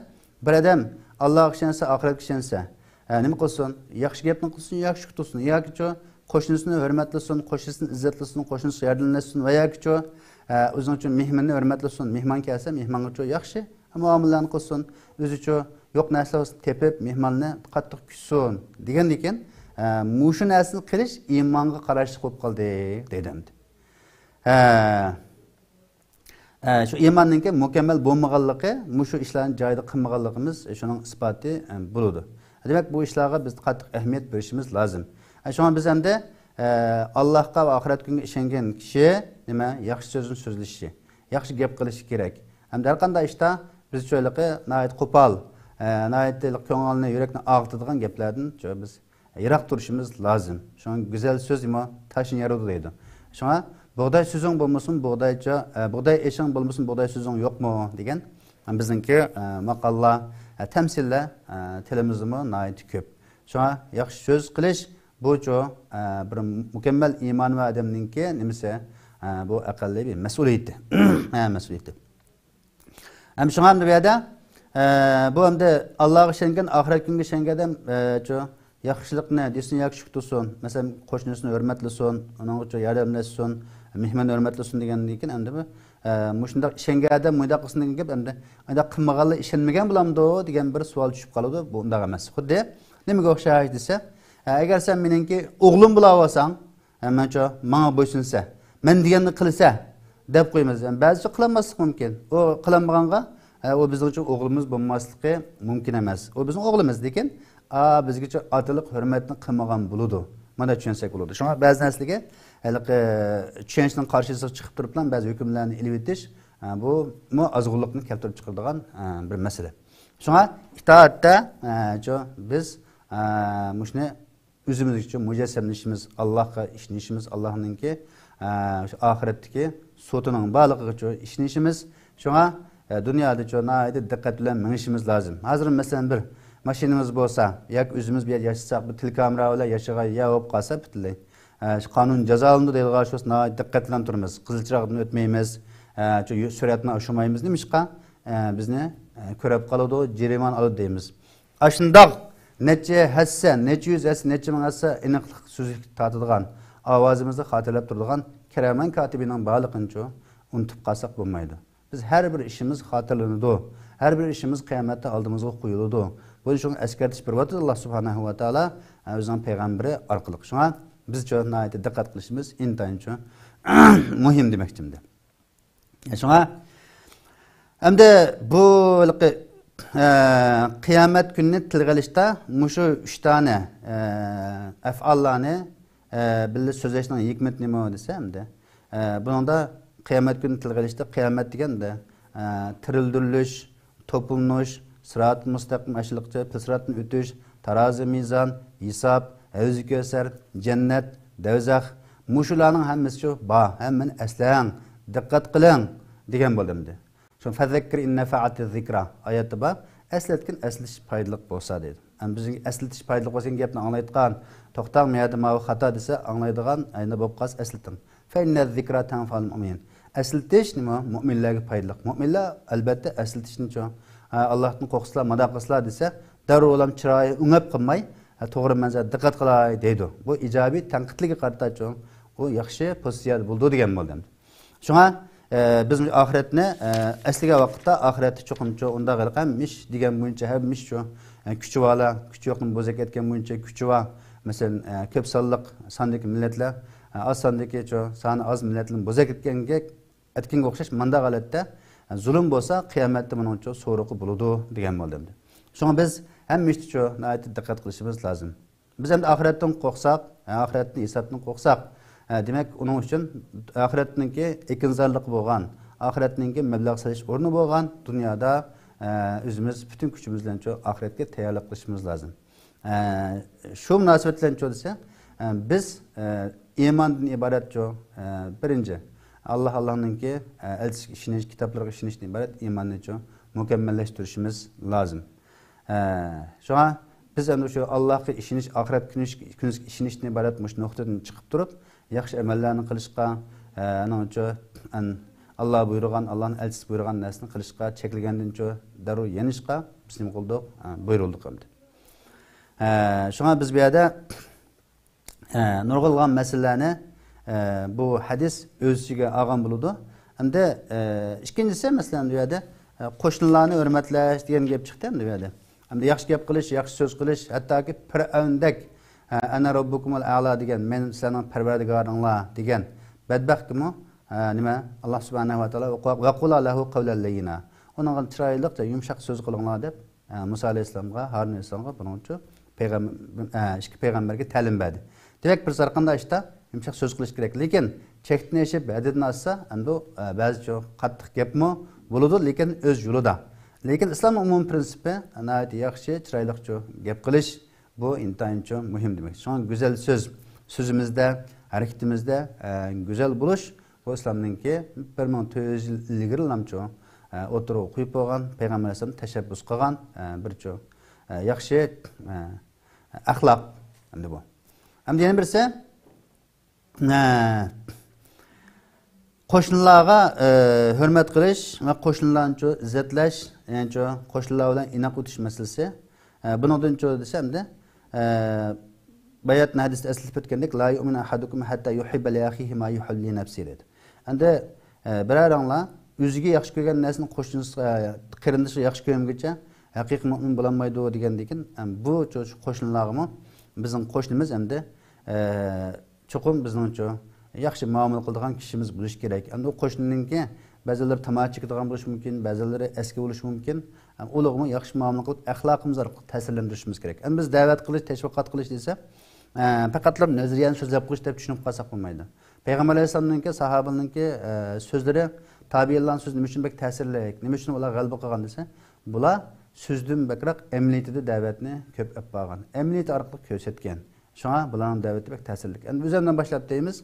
بىر ئادەم ئاللاغا ئىشەنسە، ئاخىرەتكە ئىشەنسە، ئە، نېمە قىلسۇن؟ ياخشى گەپنى قىلسۇن، ياخشى كۈتسۇن ياكىچۇ قوشنىسىنى ھۆرمەتلىسۇن، قوشنىسىنى ئىززەتلىسۇن، قوشنىسىغا ياردەملەشسۇن ۋە ياكىچۇ، ئە، ئۆزىنىڭچۇ مېھمىنىنى ھۆرمەتلىسۇن، مېھمان كەلسە مېھمانغىچۇ ياخشى مۇئامىلىلەرنى قىلسۇن، ئۆزىچۇ يوق نەرسىلەر بولسا تېپىپ، مېھماننى قاتتىق كۈتسۇن دېگەندىكىن، ئە، مۇشۇ نەرسىنى قىلىش ئىمانغا قاراشلىق بولۇپ قالدى، دەيدۇ ئەمدى. ھە. ئە، شۇ ئىماننىڭكى مۇكەممەل بولمىغانلىقى، مۇشۇ ئىشلارنى جايىدا قىلمىغانلىقىمىز شۇنىڭ ئىسپاتى، ئە، بولىدۇ. دېمەك، بۇ ئىشلارغا بىز قاتتىق ئەھمىيەت بېرىشىمىز لازىم. ئە، شۇڭا بىز ئەمدى، ئە، ئاللاھقا ۋە ئاخىرەت كۈنىگە ئىشەنگەن كىشى نېمە؟ ياخشى سۆزنى سۆزلىشى، ياخشى گەپ قىلىشى كېرەك. ئەمدى ھەر قانداق ئىشتا بىز چۆلىقى ناھايىتى قوپال، ئە، ناھايىتى كۆڭۈلنى، يۈرەكنى ئاغرىتىدىغان گەپلەردىن چۆ-، بىز يىراق تۇرۇشىمىز لازىم. شۇڭا گۈزەل سۆز ئىمۇ تاشنى يارىدۇ دەيدۇ. شۇڭا بۇغداي سۆزۈڭ بولمىسۇن، بۇغدايچە، ئە، بۇغداي ئېشىڭ بولمىسۇن، بۇغداي سۆزۈڭ يوقمۇ دېگەن بىزنىڭكى، ئە، ماقاللار، ئە، تەمسىللەر، ئە، تىلىمىزدىمۇ ناھايىتى كۆپ. شۇڭا ياخشى سۆز قىلىش بۇچۇ، ئە، بىر مۇكەممەل ئىمان ۋە ئادەمنىڭكى نېمىسى، ئە، بۇ ئەقەللىي بىر مەسئۇلىيىتى. ئە، مەسئۇلىيىتى. ھەم شۇڭا ئەمدى بۇ يەردە، ئە، بۇ ئەمدى ئاللاغا ئىشەنگەن، ئاخىرەت كۈنگە ئىشەنگەن ئادەم، ئە، چۇ، ياخشىلىقنى دېسۇن ياكى شۈكرى تۇتسۇن، مەسىلەن، قوشنىسىنى ھۆرمەتلىسۇن، ئۇنىڭغا چۇ ياردەملەشسۇن، مېھماننى ھۆرمەتلىسۇن دېگەندىن كېيىن ئەمدى بۇ، ئە، مۇشۇنداق ئىشەنگەن ئادەم مۇنداق قىلسۇن دېگەن گەپ ئەمدى، ئۇنداق قىلمىغانلار ئىشەنمىگەن بولامدۇ دېگەن بىر سوئال چۈشۈپ قالىدۇ. بۇ ئۇنداق ئەمەس. خۇددى نېمىگە ئوخشاش دېسە، ئە، ئەگەر سەن مېنىڭكى ئوغلۇم بولاۋالساڭ، ھە، مەنچۇ ماڭا بويسۇنسا، مەن دېگەننى قىلسا دەپ قويىمىز. يەنى بەزىچۇ قىلالماسلىقى مۇمكىن. ئۇ قىلالمىغانغا، ھە، ئۇ بىزنىڭچۇ ئوغلىمىز بولماسلىقى مۇمكىن ئەمەس. ئۇ بىزنىڭ ئوغلىمىز، لېكىن، ئا، بىزگىچۇ ئاتىلىق ھۆرمەتنى قىلمىغان بولىدۇ. مانا چۈشەنسەك بولىدۇ. شۇڭا بەزى نەرسىلەرگە ھېلىقى چۈشەنچنىڭ قارشىسىغا چىقىپ تۇرۇپلا بەزى ھۆكۈملەرنى ئېلىۋېتىش، ھە، بۇمۇ ئازغۇنلۇقنى كەلتۈرۈپ چىقىرىدىغان، ھە، بىر مەسىلە. شۇڭا ئىتائەتتە، ھە، چۇ، بىز، ھە، مۇشۇنى ئۆزىمىزگىچۇ مۇجەسسەملىشىمىز، ئاللاھقا ئىشىنىشىمىز، ئاللاھنىڭكى، ئە، شۇ ئاخىرەتتىكى سوتىنىڭ بارلىقىغىچۇ ئىشىنىشىمىز. شۇڭا، ئە، دۇنيادىچۇ ناھايىتى دىققەت بىلەن مېڭىشىمىز لازىم. ھازىر، مەسىلەن، بىر ماشىنىمىز بولسا ياكى ئۆزىمىز بىر يەردە ياشىساق، بىر تېلېكامېرا بىلەن ياشىغان يەر بولۇپ قالسا پۈتۈنلەي، ئە، شۇ قانۇن جازالىنىدۇ دەيدىغان شۇ ناھايىتى دىققەت بىلەن تۇرىمىز. قىزىل چىراغدىن ئۆتمەيمىز، ئە، شۇ سۈرئەتنى ئاشۇرمايمىز. نېمىشقا؟ ئە، بىزنى، ئە، كۆرەپ قالىدۇ، جەرىمانە ئالىدۇ دەيمىز. ئاشۇنداق نەچچە ھەسسە، نەچچە يۈز ھەسسە، نەچچە مىڭ ھەسسە ئېنىقلىق سۆزلۈك تارتىدىغان، ئاۋازىمىزنى خاتىرىلەپ تۇرىدىغان كىرامەن كاتىبىنىڭ بارلىقىنىچۇ ئۇنتۇپ قالساق بولمايدۇ. بىز ھەر بىر ئىشىمىز خاتىرىلىنىدۇ، ھەر بىر ئىشىمىز قىيامەتتە ئالدىمىزغا قويۇلىدۇ. بۇنى شۇڭا ئەسكەرتىش بېرىۋاتىدۇ ئاللا سۇبھانەھۇ ۋە تائالا، ئە، ئۆزىنىڭ پەيغەمبىرى ئارقىلىق. شۇڭا بىزچۇ ناھايىتى دىققەت قىلىشىمىز ئىنتايىنچۇ مۇھىم دېمەكچىمدە. شۇڭا ئەمدى بۇ ھېلىقى، ئە، قىيامەت كۈنىنى تىلغا ئېلىشتا مۇشۇ ئۈچ دانە، ئە، ئەفئاللارنى، ئە، بىللە سۆزلەشنىڭ ھېكمىتى نېمە دېسە ئەمدى، ئە، بۇنىڭدا قىيامەت كۈنىنى تىلغا ئېلىشتا قىيامەت دېگەندە، ئە، تىرىلدۈرۈلۈش، توپلىنىش، سىراتىل مۇستەقىم ئاشلىقچە پىل سىراتتىن ئۆتۈش، تارازى مىزان، ھېساب، ھەۋزى كەۋسەر، جەننەت، دەۋزەخ، مۇشۇلارنىڭ ھەممىسى شۇ بار، ھەممىنى ئەسلەڭ، دىققەت قىلىڭ دېگەن بولدى ئەمدى. شۇ فەزەككىر ئىن نەفەئەتىز زىكرا ئايەتتە بار، ئەسلەتكىن ئەسلىتىش پايدىلىق بولسا دەيدۇ. ئەمدى بىزگە ئەسلىتىش پايدىلىق بولسا دېگەن گەپنى ئاڭلايدىغان، توختاڭ، مۇ يەردە ماۋۇ خاتا دېسە ئاڭلايدىغان، ئەينى بولۇپ قالسا ئەسلىتىڭ. فەئىننەز زىكرا تەنفەئۇل مۇئمىنىن. ئەسلىتىش نېمە؟ مۇئمىنلەرگە پايدىلىق. مۇئمىنلەر ئەلبەتتە ئەسلىتىشنىچۇ، ھە، ئاللاھتىن قورقسىلا، مانداق قىلسىلا دېسە، دەررۇ ئۇلام چىرايى ئۆڭەپ قالماي، ھە، توغرا مەنزىرە دىققەت قىلاي دەيدۇ. بۇ ئىجابىي تەنقىدلىككە قارىتاچۇ، ئۇ ياخشى پوزىتسىيەدە بولىدۇ دېگەن بولدى ئەمدى. شۇڭا، ئە، بىز ئاخىرەتنى، ئە، ئەسلىگەن ۋاقىتتا ئاخىرەتتە چوقۇمچۇ ئۇنداق ھېلىقى ھەممە ئىش دېگەن بويىچە ھەممە ئىشچۇ، ئە، كۈچى بارلار، كۈچى يوقنى بوزەك ئەتكەن بويىچە كۈچى بار. مەسىلەن، ئە، كۆپ سانلىق ساندىكى مىللەتلەر، ئە، ئاز ساندىكى چۇ، سانى ئاز مىللەتلەرنى بوزەك ئەتكەنگە، ئەتكەنگە ئوخشاش مانداق ھالەتتە، ئە، زۇلۇم بولسا قىيامەتتە بۇنىڭچۇ سورىقى بولىدۇ دېگەن بولدى ئەمدى. شۇڭا بىز ھەممە ئىشتىچۇ ناھايىتى دىققەت قىلىشىمىز لازىم. بىز ئەمدى ئاخىرەتتىن قورقساق، ئاخىرەتتىن، ھېسابتىن قورقساق، دېمەك، ئۇنىڭ ئۈچۈن ئاخىرەتنىڭكى ئېكىنزارلىقى بولغان، ئاخىرەتنىڭكى مەبلەغ سېلىش ئورنى بولغان دۇنيادا، ئۆزىمىز پۈتۈن كۈچىمىز بىلەنچۇ ئاخىرەتكە تەييارلىق قىلىشىمىز لازىم. شۇ مۇناسىۋەت بىلەنچۇ دېسە، بىز ئىماندىن ئىبارەتچۇ، بىرىنچى، ئاللا، ئاللانىڭكى ئەلچىسىگە ئىشىنىش، كىتابلىرىغا ئىشىنىشتىن ئىبارەت ئىماننىچۇ مۇكەممەللەشتۈرۈشىمىز لازىم. ھە، شۇڭا بىز ئەمدى شۇ ئاللاھقا ئىشىنىش، ئاخىرەت كۈنى، كۈنىگە ئىشىنىشتىن ئىبارەت مۇشۇ نۇقتىدىن چىقىپ تۇرۇپ، ياخشى ئەمەللەرنى قىلىشقا، ھە، ئەنىڭچۇ، ئەن-، ئاللا بۇيرۇغان، ئاللانىڭ ئەلچىسى بۇيرۇغان نەرسىنى قىلىشقا، چەكلىگەندىنچۇ دەررۇ يېنىشقا بىز نېمە قىلدۇق؟ ھە، بۇيرۇلدۇق ئەمدى. ھە، شۇڭا بىز بۇ يەردە ئە، نۇرغۇنلىغان مەسىلىلەرنى، ئە، بۇ ھەدىس ئۆز ئىچىگە ئالغان بولىدۇ. ئەمدى، ئە، ئىككىنچىسى، مەسىلەن، بۇ يەردە، ئە، قوشنىلارنى ھۆرمەتلەش دېگەن گەپ چىقتى ئەمدى بۇ يەردە. ئەمدى ياخشى گەپ قىلىش، ياخشى سۆز قىلىش، ھەتتاكى پىرئەۋندەك، ئە، «ئەنە رەببۇكۇمۇل ئەلا» دېگەن، «مەن سىلەرنىڭ پەرۋەردىگارىڭلار» دېگەن بەتبەختكىمۇ، ئە، نېمە، ئاللا سۇبھانەھۇ ۋە تائالا «ۋەقۇلا لەھۇ قەۋلەن لەييىنا»، ئۇنىڭغا چىرايلىقچە، يۇمشاق سۆز قىلىڭلار دەپ، ئە، مۇسا ئەلەيھىسسالامغا، ھارۇن ئەلەيھىسسالامغا بۇنىڭچۇ پەيغەم-، ئە، ئىككى پەيغەمبەرگە تەلىم بەردى. دېمەك، بىر سەرقاندا ئىشتا يۇمشاق سۆز قىلىش كېرەك. لېكىن چەكتىن ئېشىپ، ھەددىدىن ئاشسا، ئەمدى، ئە، بەزىچۇ قاتتىق گەپمۇ بولىدۇ، لېكىن ئۆز يولىدا. لېكىن ئىسلامنىڭ ئومۇمىي پرىنسىپى ناھايىتى ياخشى، چىرايلىقچۇ گەپ قىلىش. بۇ ئىنتايىنچۇ مۇھىم دېمەك. شۇڭا گۈزەل سۆز، سۆزىمىزدە، ھەرىكىتىمىزدە، ئە، گۈزەل بولۇش، بۇ ئىسلامنىڭكى بىر مىڭ تۆت يۈز يىل ئىلگىرىلامچۇ، ئە، ئوتتۇرىغا قويۇپ بولغان، پەيغەمبەر ئەلەيھىسسالام تەشەببۇس قىلغان، ئە، بىرچۇ، ئە، ياخشى، ئە، ئەخلاق ئەمدى بۇ. ئەمدى يەنە بىرسى، ئە، قوشنىلارغا، ئە، ھۆرمەت قىلىش ۋە قوشنىلارنىچۇ ئىززەتلەش، يەنىچۇ قوشنىلار بىلەن ئىناق ئۆتۈش مەسىلىسى. ئە، بۇنىڭدىنچۇ دېسە ئەمدى، ئە، باياتىن ھەدىستە ئەسلىتىپ ئۆتكەندەك، «لا يۇئمىنۇ ئەھەدۇكۇم ھەتتا يۇھىببە لىئەخىھى ما يۇھىببۇ لىنەفسىھى» دېدى. ئەمدى، ئە، بىرەرىڭلار ئۆزىگە ياخشى كۆرگەن نەرسىنى قوشنىسىغا، قېرىندىشىغا ياخشى كۆرمىگۈچە ھەقىقىي مۇئمىن بولالمايدۇ دېگەندىكىن، ئەم، بۇ چۇ-، چۇ قوشنىلارغىمۇ، بىزنىڭ قوشنىمىز ئەمدى، ئە، چوقۇم بىزنىڭچۇ ياخشى مۇئامىلە قىلىدىغان كىشىمىز بولۇشى كېرەك. ئەمدى ئۇ قوشنىنىڭكى بەزىلىرى تاماكا چېكىدىغان بولۇشى مۇمكىن، بەزىلىرى ئەسكى بولۇشى مۇمكىن. ئەم، ئۇلارغىمۇ ياخشى مۇئامىلە قىلىپ، ئەخلاقىمىز ئارقىلىق تەسىرلەندۈرۈشىمىز كېرەك. ئەمدى بىز دەۋەت قىلىش، تەشۋىقات قىلىش دېسە، ئە، پەقەتلا نەزەرىيەنى سۆزلەپ قويۇش دەپ چۈشىنىپ قالساق بولمايدۇ. پەيغەمبەر ئەلەيھىسسالامنىڭكى، ساھابىلەرنىڭكى، ئە، سۆزلىرى، تابىئىنلارنىڭ سۆزى نېمە ئۈچۈن بەك تەسىرلىك، نېمە ئۈچۈن ئۇلار غەلىبە قىلغان دېسە، بۇلار سۆزدىن بەكرەك ئەمەلىيىتىدە دەۋەتنى كۆپ ئېلىپ بارغان، ئەمەلىيىتى ئارقىلىق كۆرسەتكەن. شۇڭا بۇلارنىڭ دەۋىتى بەك تەسىرلىك. ئەمدى ئۆزۈمدىن باشلاپ دەيمىز،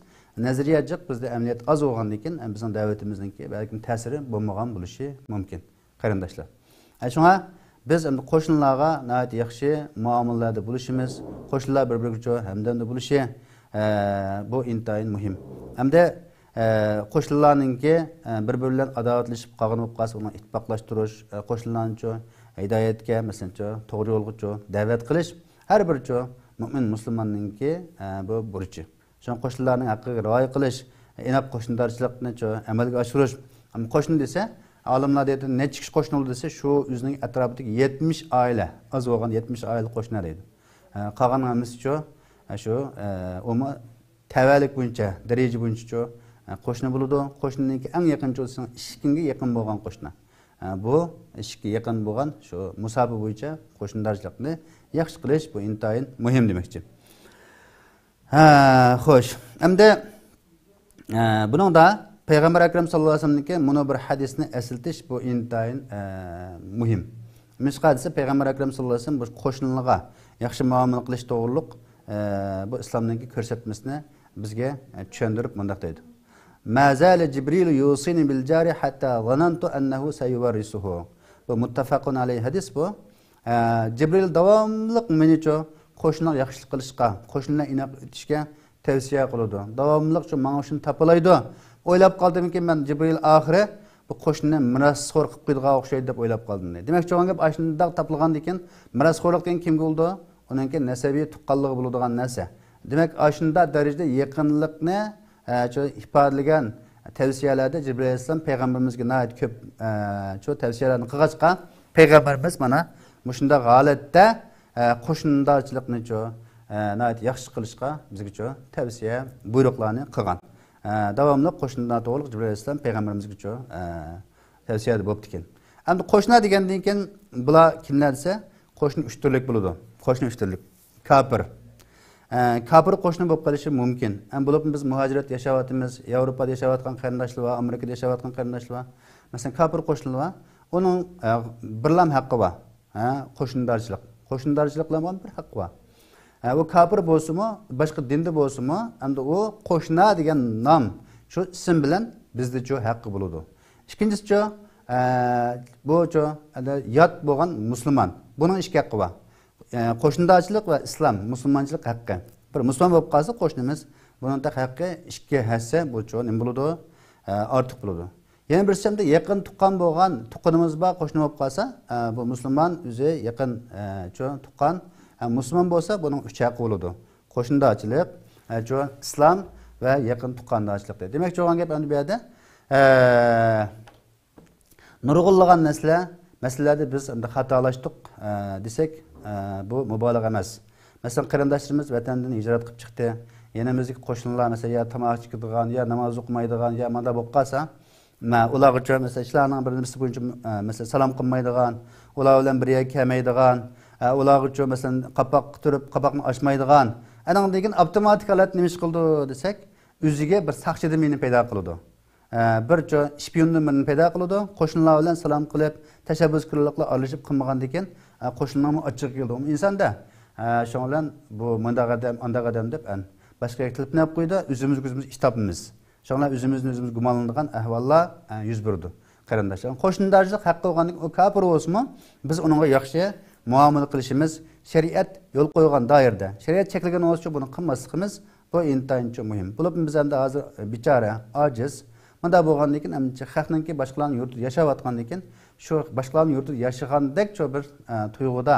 نەزەرىيە جىق، بىزدە ئەمەلىيەت ئاز بولغاندىكىن، بىزنىڭ دەۋىتىمىزنىڭكى بەلكىم تەسىرى بولمىغان بولۇشى مۇمكىن، قېرىنداشلار. ئە، شۇڭا بىز ئەمدى قوشنىلارغا ناھايىتى ياخشى مۇئامىلىلەردە بولۇشىمىز، قوشنىلار بىر-بىرىگە ھەمدەمدە بولۇشى، ئە، بۇ ئىنتايىن مۇھىم. ئەمدى، ئە، قوشنىلارنىڭكى، ئە، بىر-بىرى بىلەن ئاداۋەتلىشىپ قالغان بولۇپ قالسا، ئۇنى ئىتتىپاقلاشتۇرۇش، ئە، قوشنىلارنىچۇ ھىدايەتكە، مەسىلەنچۇ توغرا يولغىچۇ دەۋەت قىلىش ھەر بىرچۇ مۆمىن مۇسۇلماننىڭكى، ئە، بۇ بۇرچى. شۇڭا قوشنىلارنىڭ ھەققىگە رىئايە قىلىش، ئىناق قوشنىدارچىلىقنى چۇ ئەمەلگە ئاشۇرۇش. ئەمما قوشنا دېسە، ئالىملار دەيدۇ، نەچچە كىشى قوشنا بولىدۇ دېسە، شۇ ئۆزىنىڭ ئەتراپىدىكى يەتمىش ئائىلە، ئاز بولغان يەتمىش ئائىلە قوشنا دەيدۇ. ئە، قالغان ھەممىسىچۇ، ئە، شۇ، ئە، ئۇمۇ تەۋەلىك بويىچە، دەرىجە بويىچىچۇ، ھە، قوشنا بولىدۇ. قوشنىنىڭكى ئەڭ يېقىنچى بولسا ئىشىكىڭگە يېقىن بولغان قوشنا. ھە، بۇ ئىشىككە يېقىن بولغان شۇ مۇساپە بويىچە قوشنىدارچىلىقنى ياخشى قىلىش، بۇ ئىنتايىن مۇھىم دېمەكچى. ھە، خوش. ئەمدى، ئە، بۇنىڭدا پەيغەمبەر ئەكرەم ساللاللاھۇ ئەلەيھى ۋەسەللەمنىڭكى مۇنۇ بىر ھەدىسىنى ئەسلىتىش، بۇ ئىنتايىن، ئە، مۇھىم. نېمىشقا دېسە، پەيغەمبەر ئەكرەم ساللاللاھۇ ئەلەيھى ۋەسەللەم بۇ قوشنىلارغا ياخشى مۇئامىلە قىلىش توغرۇلۇق، ئە، بۇ ئىسلامنىڭكى كۆرسەتمىسىنى بىزگە، ئە، چۈشەندۈرۈپ مۇنداق دەيدۇ. ما زال جبريل يوصيني بالجار حتى ظننت أنه سيورثه. بۇ مۇتتەپەقۇن ئەلەيھى ھەدىس بۇ. ئە، جىبرىل داۋاملىق مېنىچۇ قوشنىغا ياخشىلىق قىلىشقا، قوشنىلار ئىناق ئۆتۈشكە تەۋسىيە قىلىدۇ. داۋاملىق شۇ ماڭا شۇنى تاپىلايدۇ. ئويلاپ قالدىمكى، مەن جىبرىل ئاخىرى بۇ قوشنىنى مىراسخور قىلىپ قويىدىغان ئوخشايدۇ دەپ ئويلاپ قالدىم. دېمەكچى بولغان گەپ، ئاشۇنداق تاپىلغاندىن كېيىن مىراسخورلۇق دېگەن كىمگە بولىدۇ؟ ئۇنىڭكى نەسەبىي تۇغقانلىقى بولىدىغان نەرسە. دېمەك، ئاشۇنداق دەرىجىدە يېقىنلىقنى، ئە، شۇ ئىپادىلىگەن تەۋسىيەلەردە جىبرىل ئەلەيھىسسالام پەيغەمبىرىمىزگە ناھايىتى كۆپ، ئە، شۇ تەۋسىيەلەرنى قىلغاچقا، پەيغەمبىرىمىز مانا مۇشۇنداق ھالەتتە، ئە، قوشنىدارچىلىقنىچۇ، ئە، ناھايىتى ياخشى قىلىشقا بىزگىچۇ تەۋسىيە، بۇيرۇقلارنى قىلغان. ئە، داۋاملىق قوشنىدار توغرۇلۇق جىبرىل ئەلەيھىسسالام پەيغەمبىرىمىزگىچۇ، ئە، تەۋسىيەدە بوپتىكەن. ئەمدى قوشنا دېگەندىن كېيىن بۇلار كىملەر دېسە، قوشنا ئۈچ تۈرلۈك بولىدۇ. قوشنا ئۈچ تۈرلۈك. كاپىر. ئە، كاپىر قوشنا بولۇپ قېلىشى مۇمكىن. ئەم، بولۇپمۇ بىز مۇھاجىرەتتە ياشاۋاتىمىز، ياۋروپادا ياشاۋاتقان قېرىنداشلار بار، ئامېرىكىدا ياشاۋاتقان قېرىنداشلار بار. مەسىلەن، كاپىر قوشنىلار بار. ئۇنىڭ، ئە، بىرلام ھەققى بار. ھە، قوشنىدارچىلىق. قوشنىدارچىلىق بىلەن بولغان بىر ھەققى بار. ھە، ئۇ كاپىر بولسىمۇ، باشقا دىندا بولسىمۇ، ئەمدى ئۇ قوشنا دېگەن نام، شۇ ئىسىم بىلەن بىزدىچۇ ھەققى بولىدۇ. ئىككىنچىسىچۇ، ئە، بۇچۇ، ئەمدى يات بولغان مۇسۇلمان. بۇنىڭ ئىككى ھەققى بار. ئە، قوشنىدارچىلىق ۋە ئىسلام، مۇسۇلمانچىلىق ھەققى. بىر مۇسۇلمان بولۇپ قالسا قوشنىمىز، بۇنىڭ تېخى ھەققى ئىككى ھەسسە بۇچۇ نېمە بولىدۇ؟ ئە، ئارتۇق بولىدۇ. يەنە بىرسى ئەمدى يېقىن تۇغقان بولغان، تۇغقىنىمىز بار، قوشنا بولۇپ قالسا، ئە، بۇ مۇسۇلمان ئۆزى يېقىن، ئە، چۇ، تۇغقان، ئە، مۇسۇلمان بولسا بۇنىڭ ئۈچ ھەققى بولىدۇ. قوشنىدارچىلىق، ئە، چۇ، ئىسلام ۋە يېقىن تۇغقاندارچىلىق دەيدۇ. دېمەكچى بولغان گەپ ئەمدى بۇ يەردە، ئە، نۇرغۇنلىغان مەسىلە، مەسىلىلەردە بىز ئەمدى خاتالاشتۇق، ئە، دېسەك، ئە، بۇ مۇبالىغە ئەمەس. مەسىلەن، قېرىنداشلىرىمىز ۋەتەندىن ھىجرەت قىلىپ چىقتى. يېنىمىزدىكى قوشنىلار، مەسىلەن، يا تاماكا چېكىدىغان، يا ناماز ئوقۇمايدىغان، يا مانداق بولۇپ قالسا، مە-، ئۇلارغىچۇ، مەسىلەن، ئىشلارنىڭ بىر نېمىسى بويىچە، ئە، مەسىلەن، سالام قىلمايدىغان، ئۇلار بىلەن بىر يەرگە كەلمەيدىغان، ئە، ئۇلارغىچۇ، مەسىلەن، قاپاققا تۇرۇپ، قاپاقنى ئاچمايدىغان. ئەنىڭدىن كېيىن ئاپتوماتىك ھالەتتە نېمە ئىش قىلىدۇ دېسەك، ئۆزىگە بىر ساقچىدىن بىرنى پەيدا قىلىدۇ. ئە، بىر چو-، شپىيوندىن بىرنى پەيدا قىلىدۇ. قوشنىلار بىلەن سالام قىلىپ، تەشەببۇسكارلىقلار ئارىلىشىپ قىلمىغاندىكىن، ئە، قوشنىنىڭمۇ ئاچچىقى كېلىدۇ. ئۇمۇ ئىنسان-دە. ئە، شۇنىڭ بىلەن بۇ مۇنداق ئادەم، ئانداق ئادەم دەپ، ئەن، باشقا يەرگە تېلېفون قويىدۇ، ئۆزىمىزگە ئۆزىمىز ئىش تاپىمىز. شۇنىڭ بىلەن ئۆزىمىزنى ئۆزىمىز گۇمانلىنىدىغان ئەھۋاللار، ئە، يۈز بېرىدۇ. قېرىنداشلار، قوشنىدارچىلىق ھەققى بولغاندىكىن، ئۇ كاپىر بولسىمۇ، بىز ئۇنىڭغا ياخشى مۇئامىلە قىلىشىمىز، شەرىئەت يول قويغان دائىرىدە، شەرىئەت چەكلىگەن بولسىچۇ بۇنى قىلماسلىقىمىز، بۇ ئىنتايىنچە مۇھىم. بولۇپمۇ بىز ئەمدى ھازىر بىچارە، ئاجىز. مۇنداق بولغاندىن كېيىن، ئەمدى خەقنىڭكى باشقىلارنىڭ يۇرتىدا ياشاۋاتقاندىن كېيىن، شۇ باشقىلارنىڭ يۇرتىدا ياشىغاندەكچۇ بىر، ئە، تۇيغۇدا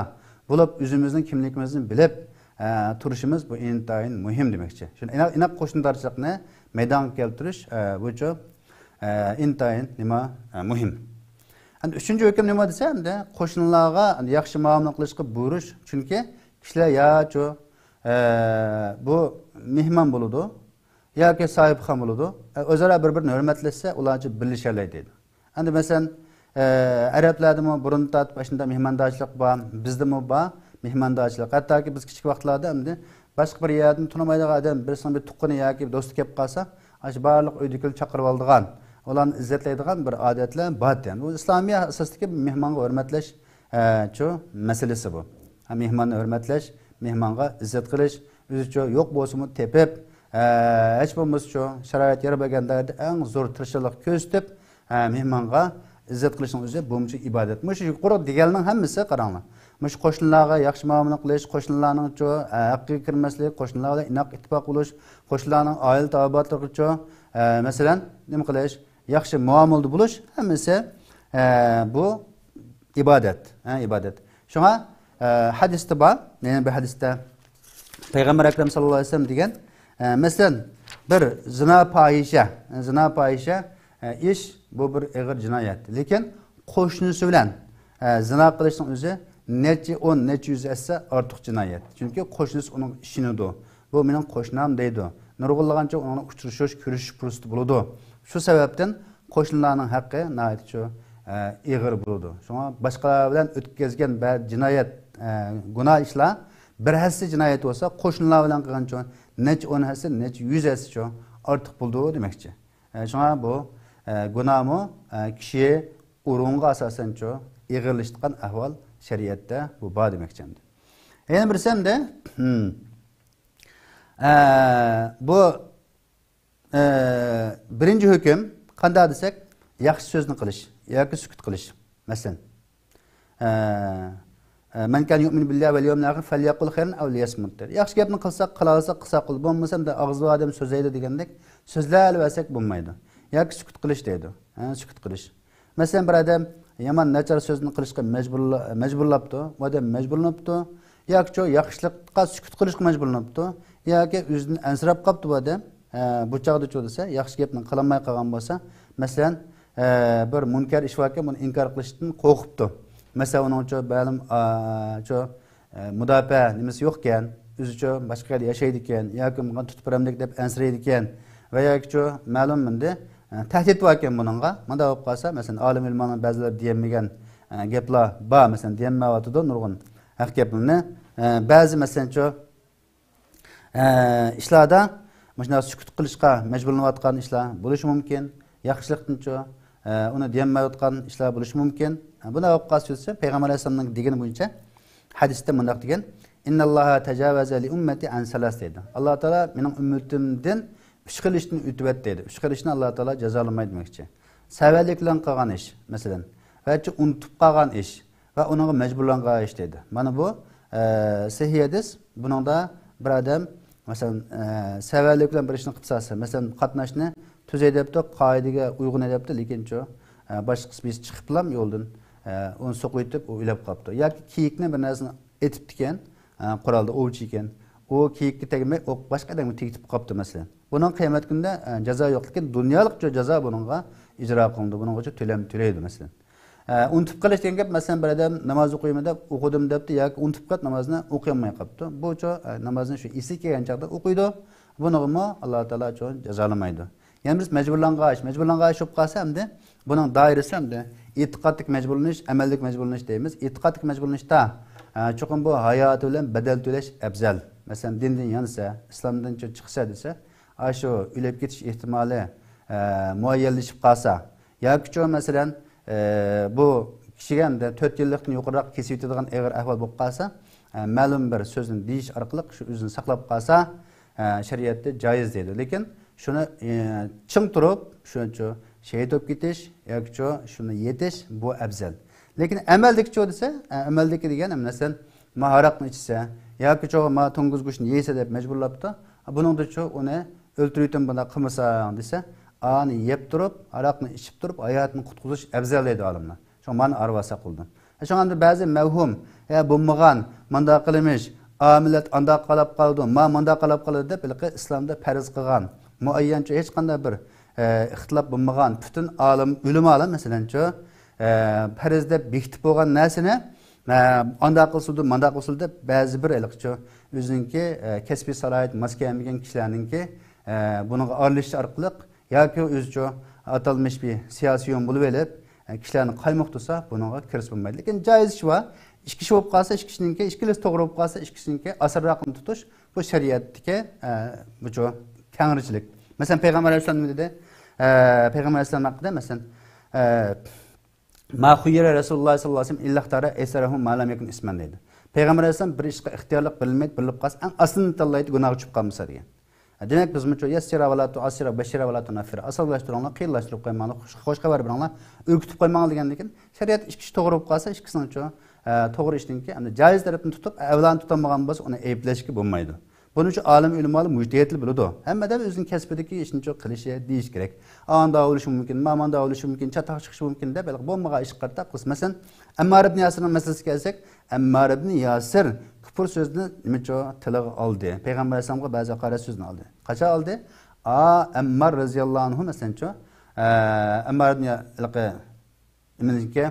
بولۇپ، ئۆزىمىزنىڭ كىملىكىمىزنى بىلىپ، ئە، تۇرۇشىمىز بۇ ئىنتايىن مۇھىم دېمەكچى. شۇ ئىناق، ئىناق قوشنىدارچىلىقنى مەيدانغا كەلتۈرۈش، ئە، بۇچۇ، ئە، ئىنتايىن نېمە، ئە، مۇھىم. ئەمدى ئۈچىنچى ھۆكۈم نېمە دېسە، ئەمدى قوشنىلارغا ياخشى مۇئامىلە قىلىشقا بۇيرۇش. چۈنكى كىشىلەر ياچۇ، ئە، بۇ مېھمان بولىدۇ ياكى ساھىبخان بولىدۇ. ئە، ئۆزئارا بىر-بىرىنى ھۆرمەتلەشسە، ئۇلارچە بىرلىشەلەيدۇ دەيدۇ. ئەمدى مەسىلەن، ئە، ئەرەبلەردىمۇ بۇرۇن تارتىپ ئاشۇنداق مېھماندارچىلىق بار، بىزدىمۇ بار مېھماندارچىلىق. ھەتتاكى بىز كىچىك ۋاقىتلاردا ئەمدى باشقا بىر يەردىن تونۇمايدىغان ئادەم، بىرسىنىڭ بىر تۇغقىنى ياكى بىر دوستى كەپ قالسا، ئاشۇ بارلىق ئۆيدىكىلەرنى چاقىرىۋالىدىغان، ئۇلارنى ئىززەتلەيدىغان بىر ئادەتلەر بار ئىكەن. بۇ ئىسلامىي ئاساستىكى مېھمانغا ھۆرمەتلەش، ئە، چۇ مەسىلىسى بۇ. ھە، مېھماننى ھۆرمەتلەش، مېھمانغا ئىززەت قىلىش، ئۆزىچۇ يوق بولسىمۇ تېپىپ، ھە، ھېچ بولمىسىچۇ شارائىت يار بەرگەن دائىرىدە ئەڭ زور تىرىشچانلىق كۆرسىتىپ، ھە، مېھمانغا ئىززەت قىلىشنىڭ ئۆزى بۇمۇچۇ ئىبادەت. مۇشۇ يۇقىرى دېگەننىڭ ھەممىسى قاراڭلار. مۇشۇ قوشنىلارغا ياخشى مۇئامىلە قىلىش، قوشنىلارنىڭچۇ، ھە، ھەققىگە كىرمەسلىك، قوشنىلار بىلەن ئىناق ئىتتىپاق بولۇش، قوشنىلارنىڭ ئائىلە تاۋابىئاتلىقىچۇ، ھە، مەسىلەن، نېمە قىلىش، ياخشى مۇئامىلىدە بولۇش، ھەممىسى، ھە، بۇ ئىبادەت، ھە، ئىبادەت. شۇڭا، ئە، ھەدىستە بار، يەنە بىر ھەدىستە پەيغەمبەر ئەكرەم ساللاللاھۇ ئەلەيھى ۋەسەللەم دېگەن، ئە، مەسىلەن، بىر زىنا پاھىشە، زىنا پاھىشە، ئە، ئىش، بۇ بىر ئېغىر جىنايەت. لېكىن قوشنىسى بىلەن، ئە، زىنا قىلىشنىڭ ئۆزى نەچچە ئون، نەچچە يۈز ھەسسە ئارتۇق جىنايەت. چۈنكى قوشنىسى ئۇنىڭغا ئىشىنىدۇ. بۇ مېنىڭ قوشنام دەيدۇ. نۇرغۇنلىغانچە ئۇنىڭ بىلەن ئۇچرىشىش، كۆرۈشۈش پۇرسىتى بولىدۇ. شۇ سەۋەبتىن قوشنىلارنىڭ ھەققى ناھايىتى شۇ، ئە، ئېغىر بولىدۇ. شۇڭا باشقىلار بىلەن ئۆتكۈزگەن بەزى جىنايەت، ئە، گۇناھ ئىشلار بىر ھەسسە جىنايەت بولسا، قوشنىلار بىلەن قىلغانچۇ نەچچە ئون ھەسسە، نەچچە يۈز ھەسسىچۇ ئارتۇق بولىدۇ دېمەكچى. ئە، شۇڭا بۇ، ئە، گۇناھمۇ، ئە، كىشى ئورۇنغا ئاساسەنچۇ ئېغىرلىشىدىغان ئەھۋال شەرىئەتتە بۇ بار دېمەكچى ئەمدى. يەنە بىرسى ئەمدى، ھىم. ئە، بۇ، ئە، بىرىنچى ھۆكۈم قانداق دېسەك، ياخشى سۆزنى قىلىش ياكى سۈكۈت قىلىش. مەسىلەن، ئە، ئە، «من كان يؤمن بالله واليوم الآخر فليقل خيرا أو ليصمت» دەيدۇ. ياخشى گەپنى قىلساق، قىلالىساق قىلساق قىل، بولمىسا ئەمدى ئاغزى بار ئادەم سۆزلەيدۇ دېگەندەك سۆزلەۋەرسەك بولمايدۇ. ياكى سۈكۈت قىلىش دەيدۇ. ھە، سۈكۈت قىلىش. مەسىلەن، بىر ئادەم يامان ناچار سۆزنى قىلىشقا مەجبۇرلا-، مەجبۇرلاپتۇ، ئۇ ئادەم مەجبۇرلىنىپتۇ، ياكى شۇ ياخشىلىققا سۈكۈت قىلىشقا مەجبۇرلىنىپتۇ، ياكى ئۆزىدىن ئەنسىرەپ قاپتۇ بۇ ئادەم. ئە، بۇ چاغدا چۇ دېسە، ياخشى گەپنى قىلالماي قالغان بولسا، مەسىلەن، ئە، بىر مۇنكەر ئىش باركەن، بۇنى ئىنكار قىلىشتىن قورقۇپتۇ. مەسىلەن، ئۇنىڭ چۇ مەلۇم، ئا، چۇ ئە، مۇداپىئە نېمىسى يوقكەن، ئۆزىچۇ باشقا يەردە ياشايدىكەن ياكى ماڭا تۇتۇپ بېرەمدىك دەپ ئەنسىرەيدىكەن ۋە ياكىچۇ مەلۇم مەندە، ئە، تەھدىت باركەن بۇنىڭغا. مۇنداق بولۇپ قالسا، مەسىلەن، ئالىم ئۆلىمانىڭ بەزىلىرى دېيەلمىگەن، ئە، گەپلەر بار، مەسىلەن، دېيەلمەيۋاتىدۇ نۇرغۇن ھەق گەپلىرىنى. ئە، بەزى، مەسىلەنچۇ، ئە، ئىشلاردا مۇشۇنداق سۈكۈت قىلىشقا مەجبۇرلىنىۋاتقان ئىشلار بولۇشى مۇمكىن. ياخشىلىقتىنچۇ، ئە، ئۇنى دېيەلمەيۋاتقان ئىشلار بولۇشى مۇمكىن. ئە، بۇنداق بولۇپ قالسا، پەيغەمبەر ئەلەيھىسسالامنىڭ دېگىنى بويىچە ھەدىستە مۇنداق دېگەن، «إن الله تجاوز لأمتي عن ثلاث» دەيدۇ. ئاللا تائالا مېنىڭ ئۈممىتىمدىن ئۈچ خىل ئىشتىن ئۆتۈۋەتتى دەيدۇ. ئۈچ خىل ئىشنى ئاللا تائالا جازالىمايدۇ دېمەكچى. سەۋەنلىك بىلەن قىلغان ئىش، مەسىلەن، ۋە ئۇنتۇپ قالغان ئىش ۋە ئۇنىڭغا مەجبۇرلانغان ئىش دەيدۇ. مانا بۇ، ئە، سەھىھ ھەدىس. بۇنىڭدا بىر ئادەم، مەسىلەن، ئە، سەۋەنلىك بىلەن بىر ئىشنى قىلىپ سالسا، مەسىلەن، قاتناشنى تۈزەي دەپتۇ، قائىدىگە ئۇيغۇن دەپتۇ، لېكىنچۇ، ئە، باشقىسى بىرسى چىقىپلا يولدىن، ئە، ئۇنى سوقۇۋېتىپ، ئۇ ئۆلۈپ قاپتۇ. ياكى كېيىكنى بىر نەرسىنى ئېتىپتىكەن، ئە، قورالدا ئوۋچى ئىكەن. ئۇ كېيىككە تەگمەي، ئوق باشقا ئادەمگە تېگىپ قاپتۇ، مەسىلەن. بۇنىڭ قىيامەت كۈنىدە، ئە، جازا يوق، لېكىن دۇنيالىق جازا بۇنىڭغا ئىجرا قىلىنىدۇ، بۇنىڭغىچە تۆلەم تۆلەيدۇ، مەسىلەن. ئە، ئۇنتۇپ قېلىش دېگەن گەپ، مەسىلەن، بىر ئادەم ناماز ئوقۇيمەن دەپ ئوقۇدۇم دەپتۇ ياكى ئۇنتۇپ قېلىپ نامازنى ئوقۇيالماي قاپتۇ. بۇچۇ، ئە، نامازنى شۇ ئېسىگە كەلگەن چاغدا ئوقۇيدۇ. بۇنىڭغىمۇ ئاللا تائالا چوڭ جازالىمايدۇ. يەنە بىرسى مەجبۇرلانغان ئىش. مەجبۇرلانغان ئىش بولۇپ قالسا ئەمدى بۇنىڭ دائىرىسى ئەمدى ئېتىقادتىكى مەجبۇرلىنىش، ئەمەلدىكى مەجبۇرلىنىش دەيمىز. ئېتىقادتىكى مەجبۇرلىنىشتا، ئە، چوقۇم بۇ ھاياتى بىلەن بەدەل تۆلەش ئەۋزەل. مەسىلەن، دىندىن يانسا، ئىسلامدىن چىقسا دېسە، ئاشۇ ئۆلۈپ كېتىش ئېھتىمالى، ئە، مۇئەييەنلىشىپ قالسا، ياكىچۇ مەسىلەن، ئە، بۇ كىشىگە ئەمدى تۆت يىللىقتىن يۇقىرىراق كېسىۋېتىدىغان ئېغىر ئەھۋال بولۇپ قالسا، ئە، مەلۇم بىر سۆزنى دېيىش ئارقىلىق شۇ ئۆزىنى ساقلاپ قالسا، ئە، شەرىئەتتە جايىز دەيدۇ. لېكىن شۇنى، ئە، چىڭ تۇرۇپ، شۇنچۇ شېھىت بولۇپ كېتىش ياكىچۇ شۇنى يېتىش، بۇ ئەۋزەل. لېكىن ئەمەلدىكىچۇ دېسە، ئە، ئەمەلدىكى دېگەن، مەسىلەن، ما ھاراقنى ئىچسە ياكىچۇ ما توڭگۇز گۆشنى يېسە دەپ مەجبۇرلاپتۇ. بۇنىڭدىچۇ ئۇنى ئۆلتۈرۈۋېتىمەن بۇنداق قىلمىساڭ دېسە، ئانى يەپ تۇرۇپ، ھاراقنى ئىچىپ تۇرۇپ، ھاياتىنى قۇتقۇزۇش ئەۋزەل دەيدۇ ئالىملار. شۇڭا مانا ئارىۋالساق بولىدۇ. شۇڭا ئەمدى بەزى مەۋھۇم، ھە، بولمىغان، مانداق قىلمىش، ئا، مىللەت ئانداق قالاپ قالىدۇ، ما، مانداق قالاپ قالىدۇ دەپ، ھېلىقى ئىسلامدا پەرز قىلغان، مۇئەييەنچۇ ھېچقانداق بىر، ئە، ئىختىلاپ بولمىغان، پۈتۈن ئالىم، ئۆلىمالار، مەسىلەنچۇ، ئە، پەرز دەپ بېكىتىپ بولغان نەرسىنى، ئە، ئانداق قىلسىدۇ، مانداق قىلسىدۇ دەپ، بەزى بىر ھېلىقىچۇ ئۆزىنىڭكى، ئە، كەسپىي سالاھىيىتى ماس كەلمىگەن كىشىلەرنىڭكى، ئە، بۇنىڭغا ئارىلىشىش ئارقىلىق ياكى ئۆزىچۇ ئاتالمىش بىر سىياسىيون بولۇۋېلىپ، ئە، كىشىلەرنى قايمۇقتۇرسا، بۇنىڭغا كىرسە بولمايدۇ. لېكىن جايىز ئىش بار. ئىككى ئىش بولۇپ قالسا، ئىككىسىنىڭكى، ئىككىلىسى توغرا بولۇپ قالسا، ئىككىسىنىڭكى ئاسانراقىنى تۇتۇش، بۇ شەرىئەتتىكى، ئە، بۇچۇ كەڭرىچىلىك. مەسىلەن، پەيغەمبەر ئەلەيھىسسالام نېمە دېدى؟ ئە، پەيغەمبەر ئەلەيھىسسالام ھەققىدە، مەسىلەن، ئە، ما خۇيرە رەسۇلۇللاھ سەللەللاھۇ ئەلەيھى ۋەسەللەم ئىللا ئىختارە ئەيسەرەھۇ ما لەم يەكۇن ئىسمەن دەيدۇ. پەيغەمبەر ئەلەيھىسسالام بىر ئىشقا ئىختىيارلىق بېرىلمەيدۇ، بېرىلىپ قالسا، ئەڭ ئاسىلىنى تاللايدۇ، گۇناھقا چۈشۈپ قالمىسا دېگەن. دېمەك، بىزمۇچۇ يەسسىرا ۋە لا تۇئەسسىرا، بەششىرا ۋە لا تۇنەففىرا، ئاسانلاشتۇرۇڭلار، قىيىنلاشتۇرۇپ قويماڭلار، خۇش، خۇش خەۋەر بېرىڭلار، ئۈركۈتۈپ قويماڭلار دېگەندىكىن، شەرىئەت ئىككى ئىش توغرا بولۇپ قالسا، ئىككىسىنىڭچۇ، ئە، توغرا ئىشنىڭكى، ئەمدى جايىز تەرەپنى تۇتۇپ، ئەۋلانى تۇتالمىغان بولسا، ئۇنى ئەيىبلەشكە بولمايدۇ. بۇنى شۇ ئالىم ئۆلىمالار، مۇجتەھىدلەر بىلىدۇ. ھەممە ئادەم ئۆزىنىڭ كەسپىدىكى ئىشنىچۇ قىلىشى، دېيىش كېرەك. ئاندا بولۇشى مۇمكىن، ما ماندا بولۇشى مۇمكىن، چاتاق چىقىشى مۇمكىن دەپ، ھېلىقى بولمىغان ئىشقا قارىتاپ قىلسا. مەسىلەن، ئەممار ئىبنى ياسىرنىڭ مەسىلىسىگە كەلسەك، ئەممار ئىبنى ياسىر كۇپۇر سۆزنى نېمىچۇ تىلىغا ئالدى؟ پەيغەمبەر ئەلەيھىسسالامغا بەزى ھاقارەت سۆزنى ئالدى. قاچان ئالدى؟ ئا، ئەممار رەزىياللاھۇ ئەنھۇ، مەسىلەنچۇ، ئە، ئەممار ئىبنى يا-، ھېلىقى نېمىنىڭكى؟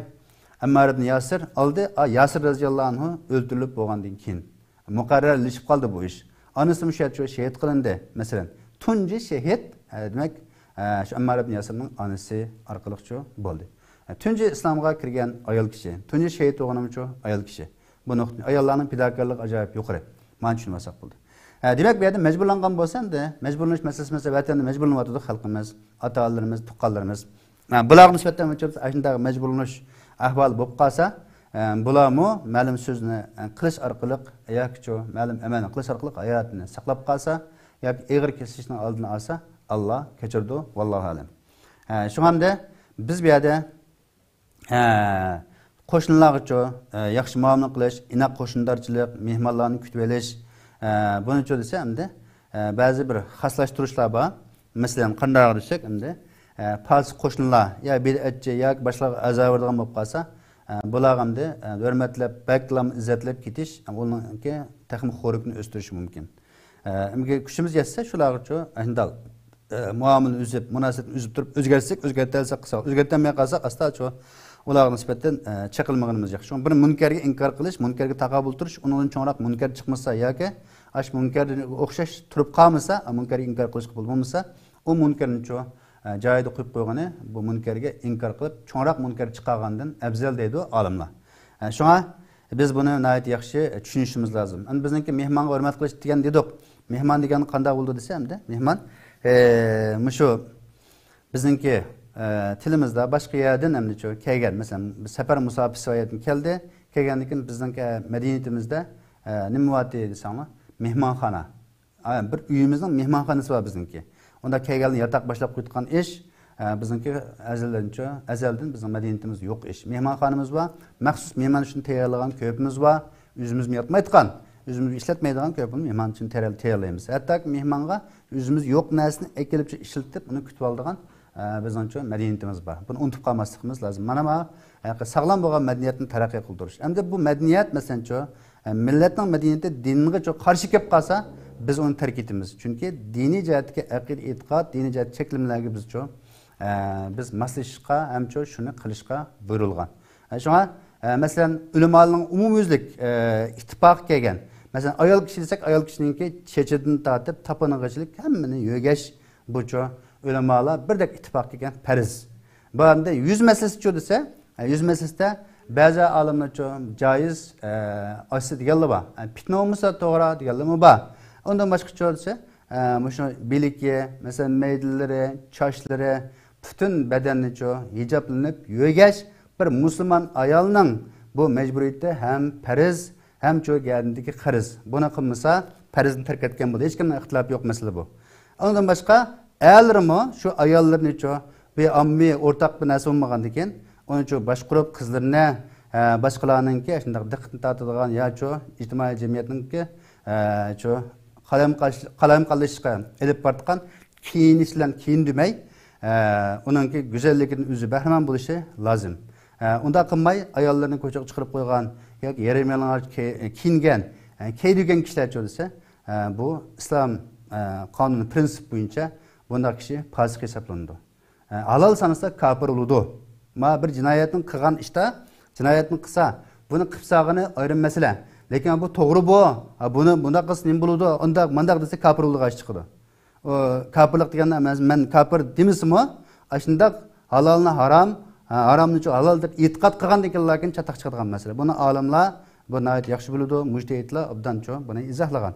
ئەممار ئىبنى ياسىر ئالدى، ئا، ياسىر رەزىياللاھۇ ئەنھۇ ئۆلتۈرۈلۈپ بولغاندىن كېيىن مۇقەررەرلىشىپ قالدى بۇ ئىش. ئانىسىمۇ شۇ يەردە شېھىت قىلىندى، مەسىلەن. تۇنجى شېھىت، ئە، دېمەك، ئە، شۇ ئەممار ئىبن ياسىرنىڭ ئانىسى ئارقىلىقچۇ بولدى. ئە، تۇنجى ئىسلامغا كىرگەن ئايال كىشى، تۇنجى شېھىت بولغىنىمچۇ ئايال كىشى. بۇ نۇقتا، ئاياللارنىڭ پىداكارلىقى ئاجايىپ يۇقىرى. مانا شۇنى بىلسەك بولدى. ئە، دېمەك، بۇ يەردە مەجبۇرلانغان بولسا ئەمدى، مەجبۇرلىنىش مەسىلىسى، مەسىلەن، ۋەتەندە مەجبۇرلىنىۋاتىدۇ خەلقىمىز، ئاتا-ئانىلىرىمىز، تۇغقانلىرىمىز. ئە، بۇلارغا نىسبەتەن ئاشۇنداق مەجبۇرلىنىش ئەھۋالى بولۇپ قالسا، ئە، بۇلارمۇ مەلۇم سۆزنى، ئە، قىلىش ئارقىلىق ياكىچۇ مەلۇم ئەمەلنى قىلىش ئارقىلىق ھاياتىنى ساقلاپ قالسا ياكى ئېغىر كېسىلىشنىڭ ئالدىنى ئالسا، ئاللا كەچۈرىدۇ. ۋاللاھۇ ئەلەم. ئە، شۇڭا ئەمدى بىز بۇ يەردە، ئە، قوشنىلارغىچۇ، ئە، ياخشى مۇئامىلە قىلىش، ئىناق قوشنىدارچىلىق، مېھمانلارنى كۈتۈۋېلىش، ئە، بۇنىچۇ دېسە ئەمدى، ئە، بەزى بىر خاسلاشتۇرۇشلار بار. مەسىلەن، قانداق دېسەك ئەمدى، ئە، پاسىق قوشنىلار يا بىدئەتچى ياكى باشقىلارغا ئەزا بېرىدىغان بولۇپ قالسا، ئە، بۇلارغا ئەمدى، ئە، ھۆرمەتلەپ، بەكلا ئىززەتلەپ كېتىش، ئۇنىڭكى تېخىمۇ خورلۇقنى ئۆستۈرۈشى مۇمكىن. ئە، ئەمدى كۈچىمىز يەتسە، شۇلارغىچۇ، ئە، شۇنداق، ئە، مۇئامىلىنى ئۈزۈپ، مۇناسىۋەتنى ئۈزۈپ تۇرۇپ، ئۆزگەرتسەك، ئۆزگەرتەلىسەك قىلساق، ئۆزگەرتەلمەي قالساق، ئاستا شۇ ئۇلارغا نىسبەتەن، ئە، چېقىلمىغىنىمىز ياخشى. شۇڭا بىر مۇنكەرگە ئىنكار قىلىش، مۇنكەرگە تاقابىل تۇرۇش، ئۇنىڭدىن چوڭراق مۇنكەر چىقمىسا ياكى ئاش مۇنكەرگە ئوخشاش تۇرۇپ قالمىسا، مۇنكەرگە ئىنكار قىلىشقا بولمىسا، ئۇ مۇنكەرنىچۇ، ئە، جايىدا قويۇپ قويغىنى، بۇ مۇنكەرگە ئىنكار قىلىپ، چوڭراق مۇنكەر چىقارغاندىن ئەۋزەل دەيدۇ ئالىملار. ئە، شۇڭا بىز بۇنى ناھايىتى ياخشى، ئە، چۈشىنىشىمىز لازىم. ئەمدى بىزنىڭكى مېھمانغا ھۆرمەت قىلىش دېگەن دېدۇق. مېھمان دېگەن قانداق بولىدۇ دېسە، ئەمدى مېھمان، ئە، مۇشۇ بىزنىڭكى، ئە، تىلىمىزدا باشقا يەردىن ئەمدىچۇ كەلگەن، مەسىلەن، بىر سەپەر مۇساپىسى ساياھەتتىن كەلدى. كەلگەندىن كېيىن بىزنىڭكى، ئە، مەدەنىيىتىمىزدە، ئە، نېمە بارتى دېسەڭلار، مېھمانخانا. ئا، بىر ئۆيىمىزنىڭ مېھمانخانىسى بار بىزنىڭكى. ئۇندا كەلگەندىن ياتاق باشلاپ قويۇلغان ئىش، ئە، بىزنىڭكى ئەزەلدىنچۇ، ئەزەلدىن بىزنىڭ مەدەنىيىتىمىزدە يوق ئىش. مېھمانخانىمىز بار، مەخسۇس مېھمان ئۈچۈن تەييارلىغان كۆپىمىز بار. ئۆزىمىزمۇ ياتمايدىغان، ئۆزىمىز ئىشلەتمەيدىغان كۆپىمىز مېھمان ئۈچۈن تەييار-، تەييارلايمىز. ھەتتاكى مېھمانغا ئۆزىمىز يوق نەرسىنى ئەكېلىپ ئىشلىتىپ، ئۇنى كۈتۈۋالىدىغان، ئە، بىزنىڭچۇ مەدەنىيىتىمىز بار. بۇنى ئۇنتۇپ قالماسلىقىمىز لازىم. مانا ما، ئە، ساغلام بولغان مەدەنىيەتنى تەرەققىي قىلدۇرۇش. ئەمدى بۇ مەدەنىيەت، مەسىلەنچۇ، ئە، مىللەتنىڭ مەدەنىيىتى دىنغىچۇ قارشى كېلىپ قالسا، بىز ئۇنى تەرك ئېتىمىز. چۈنكى دىنىي جەھەتتىكى ئەقىدە، ئېتىقاد، دىنىي جەھەت چەكلىمىلەرگە بىزچۇ، ئە، بىز ماسلىشىشقا ھەمچۇ شۇنى قىلىشقا بۇيرۇلغان. ئە، شۇڭا، ئە، مەسىلەن، ئۆلىمالارنىڭ ئومۇميۈزلۈك، ئە، ئىتتىپاقى كەلگەن. مەسىلەن، ئايال كىشى دېسەك، ئايال كىشىنىڭكى چېچىدىن تارتىپ تاپىنىغىچىلىك ھەممىنى يۆگەش بۇچۇ ئۆلىمالار بىردەك ئىتتىپاق كەلگەن پەرز. بۇ ئەمدى يۈز مەسىلىسىچۇ دېسە، ئە، يۈز مەسىلىسىدە بەزى ئالىملارچۇ جايىز، ئە، ئاچسا دېگەنلەر بار. ئە، پىتنە بولمىسا توغرا دېگەنلەرمۇ بار. ئۇندىن باشقىچۇ دېسە، ئە، مۇشۇ بىلىكى، مەسىلەن، مەيدىلىرى، چاچلىرى، پۈتۈن بەدەننىچۇ ھىجابلىنىپ يۆگەش بىر مۇسۇلمان ئايالنىڭ بۇ مەجبۇرىيىتى ھەم پەرز، ھەمچۇ گەدىنىدىكى قەرز. بۇنى قىلمىسا، پەرزنى تەرك ئەتكەن بولىدۇ. ھېچكىمنىڭ ئىختىلاپى يوق مەسىلە بۇ. ئۇنىڭدىن باشقا، ئەرلىرىمۇ شۇ ئاياللىرىنىچۇ بىر ئاممىۋى ئورتاق بىر نەرسە بولمىغاندىكىن، ئۇنىچۇ باشقۇرۇپ، قىزلىرىنى، ئە، باشقىلارنىڭكى شۇنداق دىققىتىنى تارتىدىغان ياچۇ ئىجتىمائىي جەمئىيەتنىڭكى، ئە، چۇ قالايمىقانلىشىشقا ئېلىپ بارىدىغان كىيىنىش بىلەن كىيىندۈرمەي، ئە، ئۇنىڭكى گۈزەللىكىدىن ئۆزى بەھرىمەن بولۇشى لازىم. ئە، ئۇنداق قىلماي، ئاياللىرىنى كوچىغا چىقىرىپ قويغان ياكى يېرىم يالىڭاچ كىي-، كىيىنگەن، ئە، كىيدۈرگەن كىشىلەرچۇ دېسە، ئە، بۇ ئىسلام، ئە، قانۇنى، پرىنسىپ بويىچە بۇنداق كىشى پاسىق ھېسابلىنىدۇ. ئە، ھالال سانىسا كاپىر بولىدۇ. ما بىر جىنايەتنى قىلغان ئىشتا، جىنايەتنى قىلسا، بۇنى قىلىپ سالغىنى ئايرىم مەسىلە. لېكىن بۇ توغرا بۇ. ھا، بۇنى بۇنداق قىلسا نېمە بولىدۇ؟ ئۇنداق، مۇنداق دېسە كاپىر بولىدىغان ئىش چىقىدۇ. ئۇ كاپىرلىق دېگەن ئەمەس، مەن كاپىر دېمىسىمۇ، ئاشۇنداق ھالالنى ھارام، ھا، ھارامنىچۇ ھالال دەپ ئېتىقاد قىلغاندىن كېيىنلا چاتاق چىقىدىغان مەسىلە. بۇنى ئالىملار بۇ ناھايىتى ياخشى بىلىدۇ، مۇجتەھىدلار ئوبدانچۇ بۇنى ئىزاھلىغان.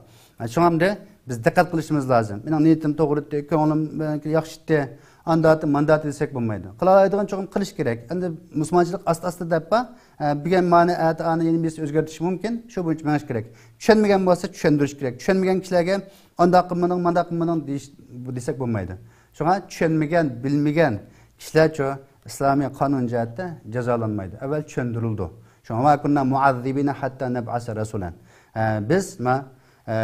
شۇڭا ئەمدى بىز دىققەت قىلىشىمىز لازىم. مېنىڭ نىيىتىم توغرا ئىدى، كۆڭلۈم ياخشى ئىدى، ئانداق ئەتتىم، مانداق ئەتتىم دېسەك بولمايدۇ. قىلالايدىغان چوقۇم قىلىش كېرەك. ئەمدى مۇسۇلمانچىلىق ئاستا-ئاستا دەپ بار. ئە، بۈگۈن مانى، ئەتە ئانى، يەنە بىرسى ئۆزگەرتىشى مۇمكىن. شۇ بويىچە مېڭىش كېرەك. چۈشەنمىگەن بولسا چۈشەندۈرۈش كېرەك. چۈشەنمىگەن كىشىلەرگە ئانداق قىلمىدىڭ، مانداق قىلمىدىڭ دېيىش، بۇ دېسەك بولمايدۇ. شۇڭا چۈشەنمىگەن، بىلمىگەن كىشىلەرچۇ ئىسلامىي قانۇن جەھەتتە جازالانمايدۇ. ئەۋۋەل چۈشەندۈرۈلىدۇ. شۇڭا، «ۋە ما كۇننا مۇئەززىبىنە ھەتتا نەبئەسە رەسۇلەن.» ئە، بىز ما، ئە،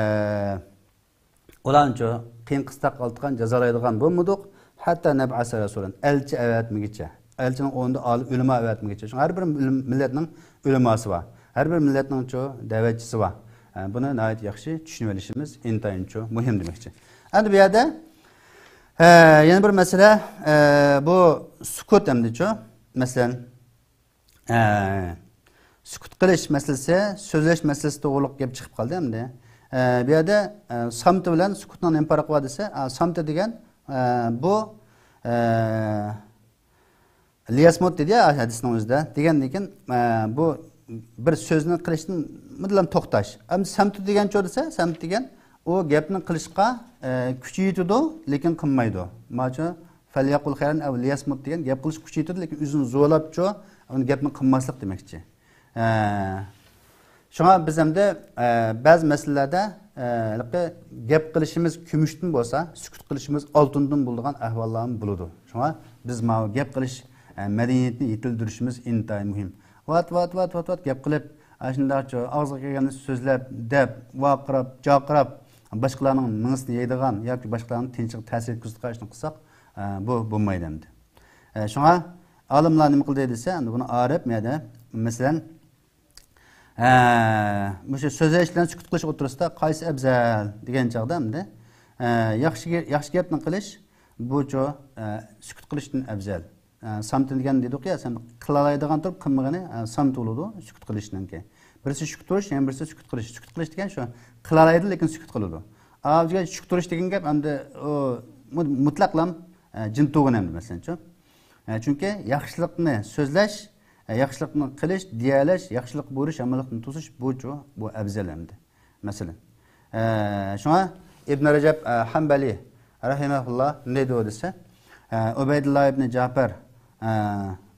ئۇلارنىچۇ قىيىن قىستاق ئالىدىغان، جازالايدىغان بولمىدۇق. ھەتتا نەبئەسە رەسۇلەن. ئەلچى ئەۋەتمىگىچە. ئەلچىنىڭ ئورنىدا ئالىم، ئۆلىما ئەۋەتمىگىچە. شۇڭا ھەر بىر مىل-، مىللەتنىڭ ئۆلىماسى بار. ھەر بىر مىللەتنىڭچۇ دەۋەتچىسى بار. ئە، بۇنى ناھايىتى ياخشى چۈشىنىۋېلىشىمىز ئىنتايىنچۇ مۇھىم دېمەكچى. ئەمدى بۇ يەردە، ئە، يەنە بىر مەسىلە، ئە، بۇ سۈكۈت ئەمدىچۇ. مەسىلەن، ئە، سۈكۈت قىلىش مەسىلىسى، سۆزلەش مەسىلىسى توغرۇلۇق گەپ چىقىپ قالدى ئەمدى. ئە، بۇ يەردە، ئە، سامتى بىلەن سۈكۈتنىڭ نېمە پەرقى بار دېسە، ئە، سامتى دېگەن، ئە، بۇ، ئە، لىيەسمۇت دېدى يا ھەدىسنىڭ ئۆزىدە. دېگەندىكىن، ئە، بۇ بىر سۆزنى قىلىشتىن مۇددەم توختاش. ئەمدى سامتى دېگەنچۇ دېسە، سامتى دېگەن ئۇ گەپنى قىلىشقا، ئە، كۈچى يېتىدۇ، لېكىن قىلمايدۇ. ماچۇ، فەليەقۇل خەيرەن ئەۋ لىيەسمۇت دېگەن گەپ قىلىش كۈچى يېتىدۇ، لېكىن ئۆزىنى زورلاپچۇ، ئۇنى گەپنى قىلماسلىق دېمەكچى. ئە، شۇڭا بىز ئەمدى، ئە، بەزى مەسىلىلەردە، ئە، ھېلىقى گەپ قىلىشىمىز كۈمۈشتىن بولسا، سۈكۈت قىلىشىمىز ئالتۇندىن بولىدىغان ئەھۋاللارمۇ بولىدۇ. شۇڭا بىز ماۋۇ گەپ قىلىش، ئە، مەدەنىيىتىنى يېتىلدۈرۈشىمىز ئىنتايىن مۇھىم. ۋات، ۋات، ۋات، ۋات، ۋات گەپ قىلىپ، ئاشۇنداقچۇ ئاغزىغا كەلگەننى سۆزلەپ، دەپ، ۋارقىراپ، جارقىراپ، باشقىلارنىڭ مېڭىسىنى يەيدىغان ياكى باشقىلارنىڭ تىنچىغا تەسىر يەتكۈزىدىغان ئىشنى قىلساق، ئە، بۇ بولمايدۇ ئەمدى. ئە، شۇڭا ئالىملار نېمە قىلدى دېسە، ئەمدى بۇنى ئايرىپ، يەنە، مەسىلەن، ئە، مۇشۇ سۆزلەش بىلەن سۈكۈت قىلىش ئوتتۇرىسىدا قايسى ئەۋزەل دېگەن چاغدا ئەمدى، ئە، ياخشى گە-، ياخشى گەپنى قىلىش بۇچۇ، ئە، سۈكۈت قىلىشتىن ئەۋزەل. ئە، سامتى دېگەن دېدۇق يا، سەن قىلالايدىغان تۇرۇپ قىلمىغىنى، ئە، سامتى بولىدۇ، سۈكۈت قىلىشنىڭكى. بىرسى شۈك تۇرۇش، يەنە بىرسى سۈكۈت قىلىش. سۈكۈت قىلىش دېگەن شۇ، قىلالايدۇ، لېكىن سۈكۈت قىلىدۇ. ئا، بۇ يەردە شۈك تۇرۇش دېگەن گەپ ئەمدى ئۇ مۇ-، مۇتلەقلام، ئە، جىن تۇغۇن ئەمدى، مەسىلەنچۇ. ئە، چۈنكى ياخشىلىقنى سۆزلەش، ئە، ياخشىلىقنى قىلىش، دېيەلەش، ياخشىلىق بۇيرۇش، يامانلىقنى توسۇش، بۇچۇ، بۇ ئەۋزەل ئەمدى. مەسىلەن. ئە، شۇڭا ئىبن رەجەب، ئە، ھەمبەلى رەھىمەھۇللا نېمە دەيدۇ دېسە، ئە، ئۇبەيدۇللا ئىبن جەپەر، ئە،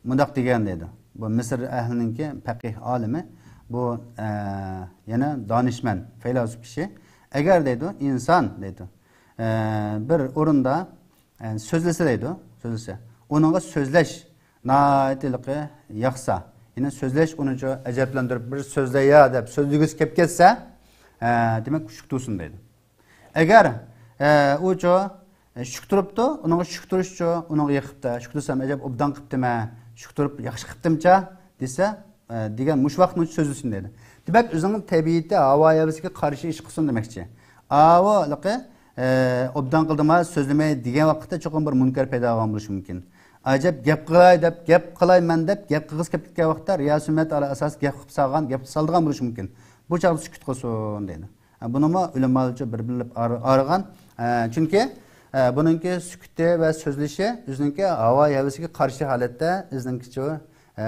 مۇنداق دېگەن دەيدۇ. بۇ مىسىر ئەھلىنىڭكى پەقىھ ئالىمى، بۇ، ئە، يەنە دانىشمەن، فەيلاسوپ كىشى. ئەگەر دەيدۇ، ئىنسان دەيدۇ، ئە، بىر ئورۇندا، ئە، سۆزلىسە دەيدۇ، سۆزلىسە. ئۇنىڭغا سۆزلەش ناھايىتى ياقسا، يەنى سۆزلەش ئۇنىچۇ ئەجەبلەندۈرۈپ، بىر سۆزلەي يا دەپ سۆزلىگۈسى كەپ كەتسە، ئە، دېمەك، شۈك تۇرسۇن دەيدۇ. ئەگەر، ئە، ئۇچۇ، ئە، شۈك تۇرۇپتۇ، ئۇنىڭغا شۈك تۇرۇشچۇ، ئۇنىڭغا يېقىپتۇ. شۈك تۇرسام، ئەجەب ئوبدان قىپتىمەن، شۈك تۇرۇپ ياخشى قىپتىمچە دېسە، ئە، دېگەن مۇشۇ ۋاقىتنىڭ سۆزلىسۇن دەيدۇ. دېمەك، ئۆزىنىڭ تەبىئىتى، ھاۋا ھەۋىسىگە قارشى ئىش قىلسۇن دېمەكچى. ئاۋۇ ھېلىقى، ئە، ئوبدان قىلدىما، سۆزلىمەي دېگەن ۋاقىتتا چوقۇم بىر مۇنكەر پەيدا بولغان بولۇشى مۇمكىن. ئەجەب گەپ قىلاي دەپ، گەپ قىلايمەن دەپ، گەپ قىلغۇسى كەپ كەتكەن ۋاقىتتا رىياسىي سۈننەت ئالا ئاساس گەپ قىلىپ سالغان، گەپ قىلىپ سالىدىغان بولۇشى مۇمكىن. بۇ چاغدا سۈكۈت قىلسۇن دەيدۇ. ئە، بۇنىمۇ ئۆلىمالارچە بىر بىلىپ ئار-، ئارىغان. ئە، چۈنكى، ئە، بۇنىڭكى سۈكۈتى ۋە سۆزلىشى ئۆزىنىڭكى ھاۋا ھەۋىسىگە قارشى ھالەتتە، ئۆزىنىڭكىچۇ، ئە،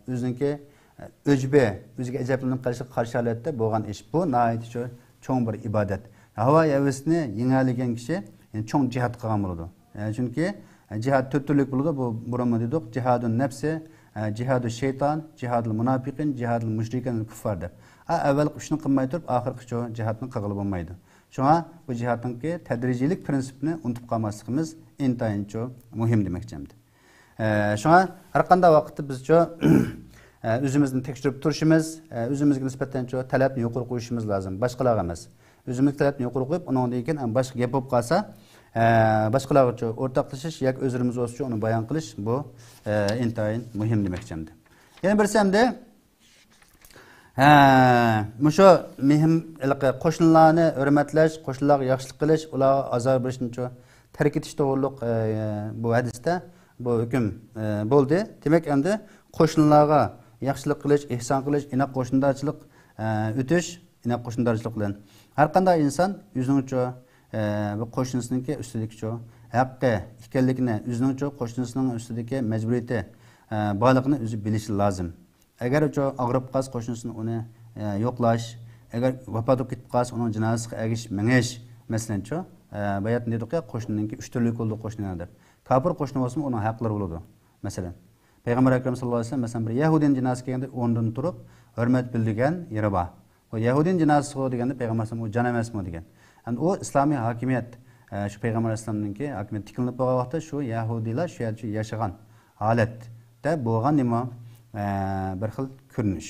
ئۆزىنىڭكى، ئە، ئۆجبى، ئۆزىگە ئەجەبلىنىپ قېلىشقا قارشى ھالەتتە بولغان ئىش. بۇ ناھايىتى چو-، چوڭ بىر ئىبادەت. ھاۋا ھەۋىسىنى يېڭەلىگەن كىشى، يەنى چوڭ جىھاد قىلغان بولىدۇ. ئە، چۈنكى، ئە، جىھاد تۆت تۈرلۈك بولىدۇ. بۇ بۇرۇنمۇ دېدۇق، جىھادۇن نەپسى، ئە، جىھادۇ شەيتان، جىھادۇل مۇناپىقىن، جىھادۇل مۇشرىكىن كۇففار دەپ. ئە، ئەۋۋەلقى ئۈچنى قىلماي تۇرۇپ، ئاخىرقىچۇ جىھادنى قىلغىلى بولمايدۇ. شۇڭا بۇ جىھادنىڭكى تەدرىجىيلىك پىرىنسىپىنى ئۇنتۇپ قالماسلىقىمىز ئىنتايىنچۇ مۇھىم دېمەكچى ئەمدى. ئە، شۇڭا ھەر قانداق ۋاقىتتا بىزچۇ، ئە، ئۆزىمىزنى تەكشۈرۈپ تۇرۇشىمىز، ئە، ئۆزىمىزگە نىسبەتەنچۇ تەلەپنى يۇقىرى قويۇشىمىز لازىم. باشقىلارغا ئەمەس. ئۆزىمىزگە تەلەپنى يۇقىرى قويۇپ، ئۇنىڭدىن كېيىن، ئە، باشقا گەپ بولۇپ قالسا، ئە، باشقىلارغىچۇ ئورتاقلىشىش ياكى ئۆزلىرىمىز بولسىچۇ ئۇنى بايان قىلىش، بۇ، ئە، ئىنتايىن مۇھىم دېمەكچى ئەمدى. يەنە بىرسى ئەمدى، ھە، مۇشۇ مۇھىم ھېلىقى قوشنىلارنى ھۆرمەتلەش، قوشنىلارغا ياخشىلىق قىلىش، ئۇلارغا ئازار بېرىشنىچۇ تەرك ئېتىش توغرۇلۇق، ئە، بۇ ھەدىستە بۇ ھۆكۈم، ئە، بولدى. دېمەك، ئەمدى قوشنىلارغا ياخشىلىق قىلىش، ئېھسان قىلىش، ئىناق قوشنىدارچىلىق، ئە، ئۆتۈش، ئىناق قوشنىدارچىلىق بىلەن ھەر قانداق ئىنسان ئۆزىنىڭچۇ، ئە، بۇ قوشنىسىنىڭكى ئۈستىدىكىچۇ ھەققى ئىكەنلىكىنى، ئۆزىنىڭچۇ قوشنىسىنىڭ ئۈستىدىكى مەجبۇرىيىتى، ئە، بارلىقىنى ئۆزى بىلىشى لازىم. ئەگەر شۇ ئاغرىپ قالسا قوشنىسىنى ئۇنى، ئە، يوقلاش، ئەگەر ۋاپات بولۇپ كېتىپ قالسا ئۇنىڭ جىنازىسىغا ئەگىشىپ مېڭىش، مەسىلەنچۇ، ئە، باياتىن دېدۇقكى قوشنىنىڭكى ئۈچ تۈرلۈك بولىدۇ قوشنىلار دەپ. كاپىر قوشنا بولسىمۇ ئۇنىڭ ھەقلىرى بولىدۇ. مەسىلەن، پەيغەمبەر ئەكرەم ساللاللاھۇ ئەلەيھى ۋەسەللەم، مەسىلەن، بىر يەھۇدىينىڭ جىنازىسى كەلگەندە ئورنىدىن تۇرۇپ ھۆرمەت بىلدۈرگەن يېرى بار. بۇ يەھۇدىينىڭ جىنازىسىغۇ دېگەندە پەيغەمبەر ئەلەيھىسسالام ئۇ جان ئەمەسمۇ دېگەن. ئەمدى ئۇ ئىسلامىي ھاكىمىيەت، ئە، شۇ پەيغەمبەر ئەلەيھىسسالامنىڭكى ھاكىمىيەت تىكلىنىپ بولغان ۋاقىتتا شۇ يەھۇدىيلار شۇ يەردە ياشىغان ھالەتتە بولغان نېمە، ئە، بىر خىل كۆرۈنۈش.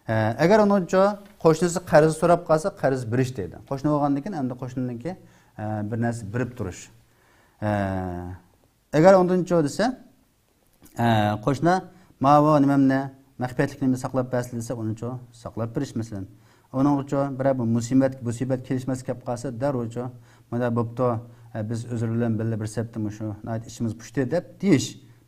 ئە، ئەگەر ئۇنىڭچۇ قوشنىسى قەرز سوراپ قالسا، قەرز بېرىش دەيدۇ. قوشنا بولغاندىن كېيىن ئەمدى قوشنىنىڭكى، ئە، بىر نەرسە بېرىپ تۇرۇش. ئە، ئەگەر ئۇندىنچۇ دېسە، ئە، قوشنا ماۋۇ نېمەمنى، مەخپىيەتلىك نېمىنى ساقلاپ بەرسىلە دېسە، ئۇنىچۇ ساقلاپ بېرىش، مەسىلەن. ئۇنىڭغىچۇ بىرەر بىر مۇسىبەت، مۇسىبەت كېلىشمەس كەپ قالسا، دەررۇچۇ، مانا بوپتۇ، ئە، بىز ئۆزلىرى بىلەن بىللە بىر سەپتە مۇشۇ ناھايىتى ئىچىمىز پۇشتى دەپ دېيىش،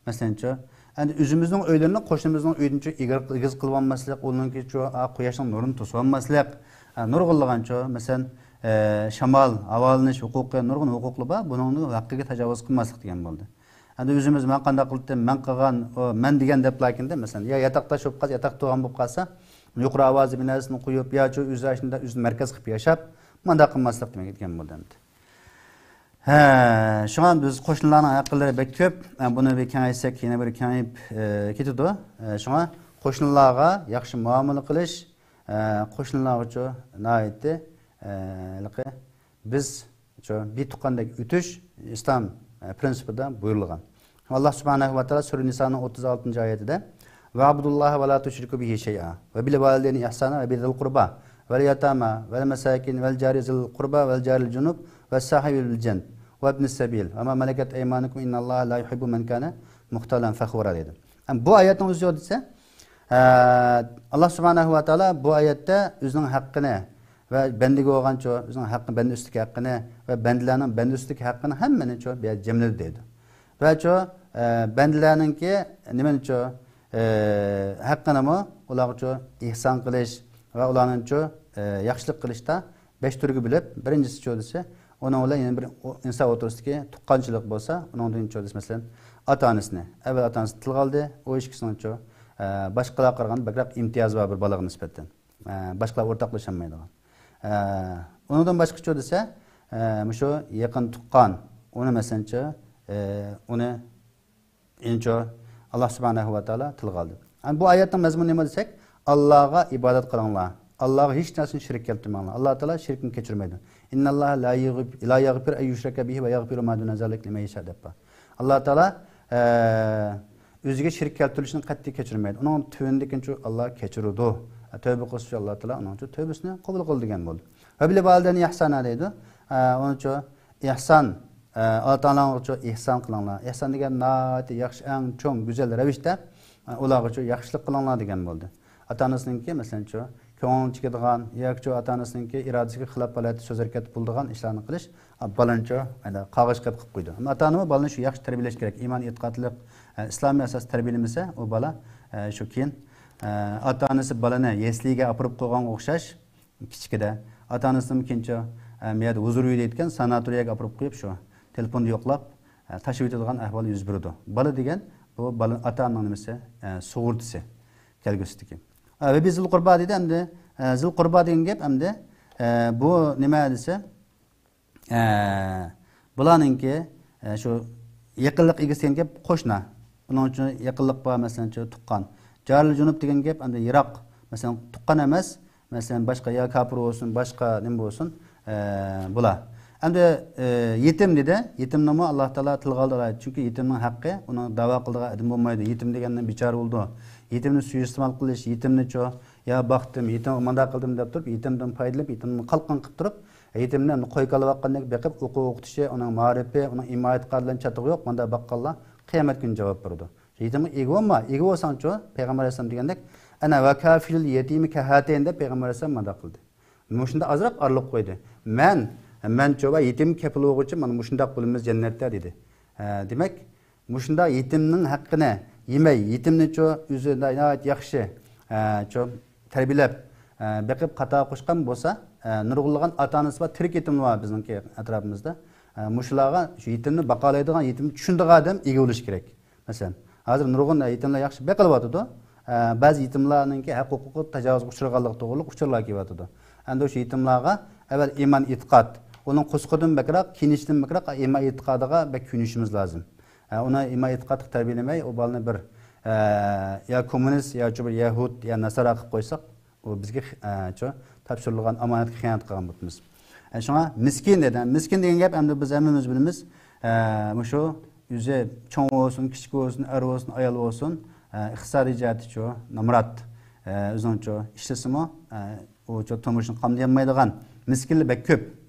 مەسىلەنچۇ. ئەمدى ئۆزىمىزنىڭ ئۆيلىرىنى قوشنىمىزنىڭ ئۆيىدىنچۇ ئېگىز، ئېگىز قىلىۋالماسلىق، ئۇنىڭكىچۇ، ئا، قۇياشنىڭ نۇرىنى توسۇۋالماسلىق، ئە، نۇرغۇنلىغانچۇ، مەسىلەن، ئە، شامال، ھاۋالىنىش ھوقۇقى، نۇرغۇن ھوقۇقلار بار، بۇنىڭنىڭ ھەققىگە تاجاۋۇز قىلماسلىق دېگەن بولدى. ئەمدى ئۆزىمىز مەن قانداق قىلدىم، مەن قىلغان، ئۇ مەن دېگەن دەپلا كىندە، مەسىلەن، يا ياتاقداش بولۇپ قالسا، ياتاق تۇرغان بولۇپ قالسا، يۇقىرى ئاۋازى بىر نەرسىنى قويۇپ، ياچۇ ئۆز ئاشۇنداق ئۆزىنى مەركەز قىلىپ ياشاپ، مانداق قىلماسلىق دېمەك دېگەن بولدى ئەمدى. ھە، شۇڭا بىز قوشنىلارنىڭ ھەقلىرى بەك كۆپ. ئە، بۇنى بىر كېڭەيتسەك، يەنە بىر كېڭىيىپ، ئە، كېتىدۇ. ئە، شۇڭا قوشنىلارغا ياخشى مۇئامىلە قىلىش، ئە، قوشنىلارغىچۇ ناھايىتى، ئە، ھېلىقى بىز شۇ بىر تۇغقاندەك ئۆتۈش ئىسلام، ئە، پرىنسىپىدا بۇيرۇلغان. ئاللا سۇبھانەھۇ ۋە تائالا سۈرە نىسانىڭ ئوتتۇز ئالتىنچى ئايىتىدە، «ۋەئبۇدۇللاھە ۋە لا تۇشرىكۇ بىھى شەيئا، ۋە بىل ۋالىدەينى ئىھسانا، ۋە بىزىل قۇربا، ۋەل ياتاما، ۋەل مەساكىن، ۋەل جارى زىل قۇربا، ۋەل جارىل جۇنۇب، ۋەس ساھىبىل بىل جەنب، ۋەبنىس سەبىل، ۋە ما مەلەكەت ئەيمانۇكۇم، ئىنناللاھە لا يۇھىببۇ مەن كانە مۇختالەن فەخۇرا» دەيدۇ. ئەم، بۇ ئايەتنىڭ ئۆزى يوق دېسە، ئە، ئاللا سۇبھانەھۇ ۋە تائالا بۇ ئايەتتە ئۆزىنىڭ ھەققىنى ۋە بەندىگە بولغانچۇ، ئۆزىنىڭ ھەققىنى، بەندە ئۈستىدىكى ھەققىنى ۋە بەندىلەرنىڭ بەندە ئۈستىدىكى ھەققىنى ھەممىنى چۇ، بۇ يەردە جەملىدى دەيدۇ. ۋە چۇ، ئە، بەندىلەرنىڭكى نېمىنى چۇ، ئە، ھەققىنىمۇ ئۇلارغا چۇ ئېھسان قىلىش ۋە ئۇلارنىڭ چۇ، ئە، ياخشىلىق قىلىشتا بەش تۈرگە بۆلۈپ، بىرىنچىسى چۇ دېسە، ئۇنىڭ بىلەن يەنە بىر ئۇ-، ئىنسان ئوتتۇرىسىدىكى تۇغقانچىلىق بولسا، ئۇنىڭدىن چۇ دېسە، مەسىلەن، ئاتا-ئانىسىنى، ئەۋۋەل ئاتا-ئانىسىنى تىلغا ئالدى، ئۇ ئىككىسىنىڭ چۇ، ئە، باشقىلارغا قارىغاندا بەكرەك ئىمتىيازى بار بىر بالىغا نىسبەتەن. ئە، باشقىلار ئورتاقلىشالمايدىغان. ئە، ئۇنىڭدىن باشقىچۇ دېسە، ئە، مۇشۇ يېقىن تۇغقان، ئۇنى مەسىلەنچۇ، ئە، ئۇنى ئىنچۇ، ئاللا سۇبھانەھۇ ۋە تائالا تىلغا ئالدى. ئەمدى بۇ ئايەتنىڭ مەزمۇنى نېمە دېسەك، ئاللاغا ئىبادەت قىلىڭلار. ئاللاغا ھېچ نەرسىنى شېرىك كەلتۈرمەڭلار. ئاللا تائالا شېرىكنى كەچۈرمەيدۇ. «ئىنناللاھە لا يەغ-، لا يەغفىرۇ ئەن يۇشرەكە بىھى ۋە يەغفىرۇ ما دۇنە زالىكە لىمەن يەشا» دەپ بار. ئاللا تائالا، ئە، ئۆزىگە شېرىك كەلتۈرۈلۈشنى قەتئىي كەچۈرمەيدۇ. ئۇنىڭ تۆۋىنىدىكىنىچۇ ئاللا كەچۈرىدۇ. تەۋبە قىلسىچۇ ئاللا تائالا ئۇنىڭچۇ تەۋبىسىنى قوبۇل قىلىدۇ دېگەن بولدى. «ۋە بىل ۋالىدەينى ئىھسانا» دەيدۇ. ئە، ئۇنىچۇ ئېھسان، ئە، ئاللا تائالاغىچۇ ئېھسان قىلىڭلار. ئېھسان دېگەن ناھايىتى ياخشى، ئەڭ چوڭ، گۈزەل رەۋىشتە، ئە، ئۇلارغىچۇ ياخشىلىق قىلىڭلار دېگەن بولدى. ئاتا-ئانىسىنىڭكى، مەسىلەنچۇ، كۆڭلىنى چىگىدىغان ياكىچۇ ئاتا-ئانىسىنىڭكى ئىرادىسىگە خىلاپ ھالەتتە سۆز ھەرىكەت بولىدىغان ئىشلارنى قىلىش، ئا، بالىنىچۇ، ئەنە، قاغىشقا قىلىپ قويىدۇ. ئەمما ئاتا-ئانىمۇ بالىنى شۇ ياخشى تەربىيەلەش كېرەك. ئىمان ئېتىقادلىق، ئە، ئىسلامىي ئاساس تەربىيەلىمىسە، ئۇ بالا، ئە، شۇ كېيىن، ئە، ئاتا-ئانىسى بالىنى يەسلىگە ئاپىرىپ قويغانغا ئوخشاش، كىچىكىدە ئاتا-ئانىسىنىڭ كېيىنچە، ئە، مۇ يەردە ھۇزۇر ئۆيىدە ئېيتكەن ساناتورىيەگە ئاپىرىپ قويۇپ، شۇ تېلېفوندا يوقلاپ، ئە، تاشلىۋېتىدىغان ئەھۋال يۈز بېرىدۇ. بالا دېگەن بۇ بالا ئاتا-ئانىنىڭ نېمىسى، ئە، سۇغۇرتىسى كەلگۈسىدىكى. ئە، ۋە بىزىل قۇربا دېدى ئەمدى، ئە، زىل قۇربا دېگەن گەپ ئەمدى، ئە، بۇ نېمە دېسە، ئە، بۇلارنىڭكى، ئە، شۇ يېقىنلىق ئىگىسى دېگەن گەپ قوشنا. ئۇنىڭ ئۈچۈن يېقىنلىق بار، مەسىلەن، چۇ، تۇغقان. جارىل جۇنۇب دېگەن گەپ ئەمدى يىراق. مەسىلەن، تۇغقان ئەمەس، مەسىلەن، باشقا يا كاپىر بولسۇن، باشقا نېمە بولسۇن، ئە، بۇلار. ئەمدى، ئە، يېتىم دېدى. يېتىمنىمۇ ئاللا تائالا تىلغا ئالدى. چۈنكى يېتىمنىڭ ھەققى، ئۇنىڭ داۋا قىلىدىغان ئادىمى بولمايدۇ. يېتىم دېگەندىن بىچارە بولىدۇ. يېتىمنى سۇيىئىستېمال قىلىش، يېتىمنى چۇ، يا باقتىم، يېتىمگە مانداق قىلدىم دەپ تۇرۇپ، يېتىمدىن پايدىلىنىپ، يېتىمدىن قالقان قىلىپ تۇرۇپ، يېتىمنى ئەمدى قوي كالا باققاندەك بېقىپ، ئوقۇ ئوقۇتۇشى، ئۇنىڭ مائارىپى، ئۇنىڭ ئىمان ئېتىقادى بىلەن چاتىقى يوق، مانداق باققانلار قىيامەت كۈنى جاۋاب بېرىدۇ. يېتىمگە ئىگە بولما، ئىگە بولساڭچۇ، پەيغەمبەر ئەلەيھىسسالام دېگەندەك، «ئەنە ۋە كافىلۇل يەتىمى كەھاتەين» دەپ پەيغەمبەر ئەلەيھىسسالام مانداق قىلدى. مۇشۇنداق ئازراق ئارىلىق قويدى. «مەن، مەنچۇ ۋە يېتىم كەپىل بولغۇچە مانا مۇشۇنداق بولىمىز جەننەتتە» دېدى. ئە، دېمەك، مۇشۇنداق يېتىمنىڭ ھەققىنى يېمەي، يېتىمنى چۇ ئۆزى ناھايىتى ياخشى، ئە، چۇ تەربىيەلەپ، ئە، بېقىپ قاتارغا قوشقان بولسا، ئە، نۇرغۇنلىغان ئاتا-ئانىسى بار تىرىك يېتىملار بار بىزنىڭكى ئەتراپىمىزدا. ئە، مۇشۇلارغا شۇ يېتىمنى باقالايدىغان، يېتىمنى چۈشىنىدىغان ئادەم ئىگە بولۇشى كېرەك. مەسىلەن، ھازىر نۇرغۇن يېتىملار ياخشى بېقىلىۋاتىدۇ. ئە، بەزى يېتىملارنىڭكى ھەق ھوقۇقىغا تاجاۋۇزغا ئۇچرىغانلىقى توغرۇلۇق ئۇچۇرلار كېلىۋاتىدۇ. ئەمدى شۇ يېتىملارغا ئەۋۋەل ئىمان ئېتىقاد، ئۇنىڭ قورسىقىدىن بەكرەك، كىيىنىشتىن بەكرەك ئىمان ئېتىقادىغا بەك كۆيۈنۈشىمىز لازىم. ئە، ئۇنى ئىمان ئېتىقادلىق تەربىيەلىمەي، ئۇ بالىنى بىر، ئە، يا كوممۇنىست، ياچۇ بىر يەھۇد، يا ناسارا قىلىپ قويساق، ئۇ بىزگە خى-، ئە، چۇ، تاپشۇرۇلغان ئامانەتكە خىيانەت قىلغان بولىمىز. ئە، شۇڭا مىسكىن دېدى. مىسكىن دېگەن گەپ ئەمدى بىز ھەممىمىز بىلىمىز. ئە، مۇشۇ ئۆزى چوڭ بولسۇن، كىچىك بولسۇن، ئەر بولسۇن، ئايال بولسۇن، ئە، ئىقتىسادىي جەھەتتە چۇ، نامرات. ئە، ئۆزىنىڭ چۇ ئىشلىسىمۇ، ئە، ئۇ چۇ تۇرمۇشىنى قامدىيالمايدىغان مىسكىنلەر بەك كۆپ.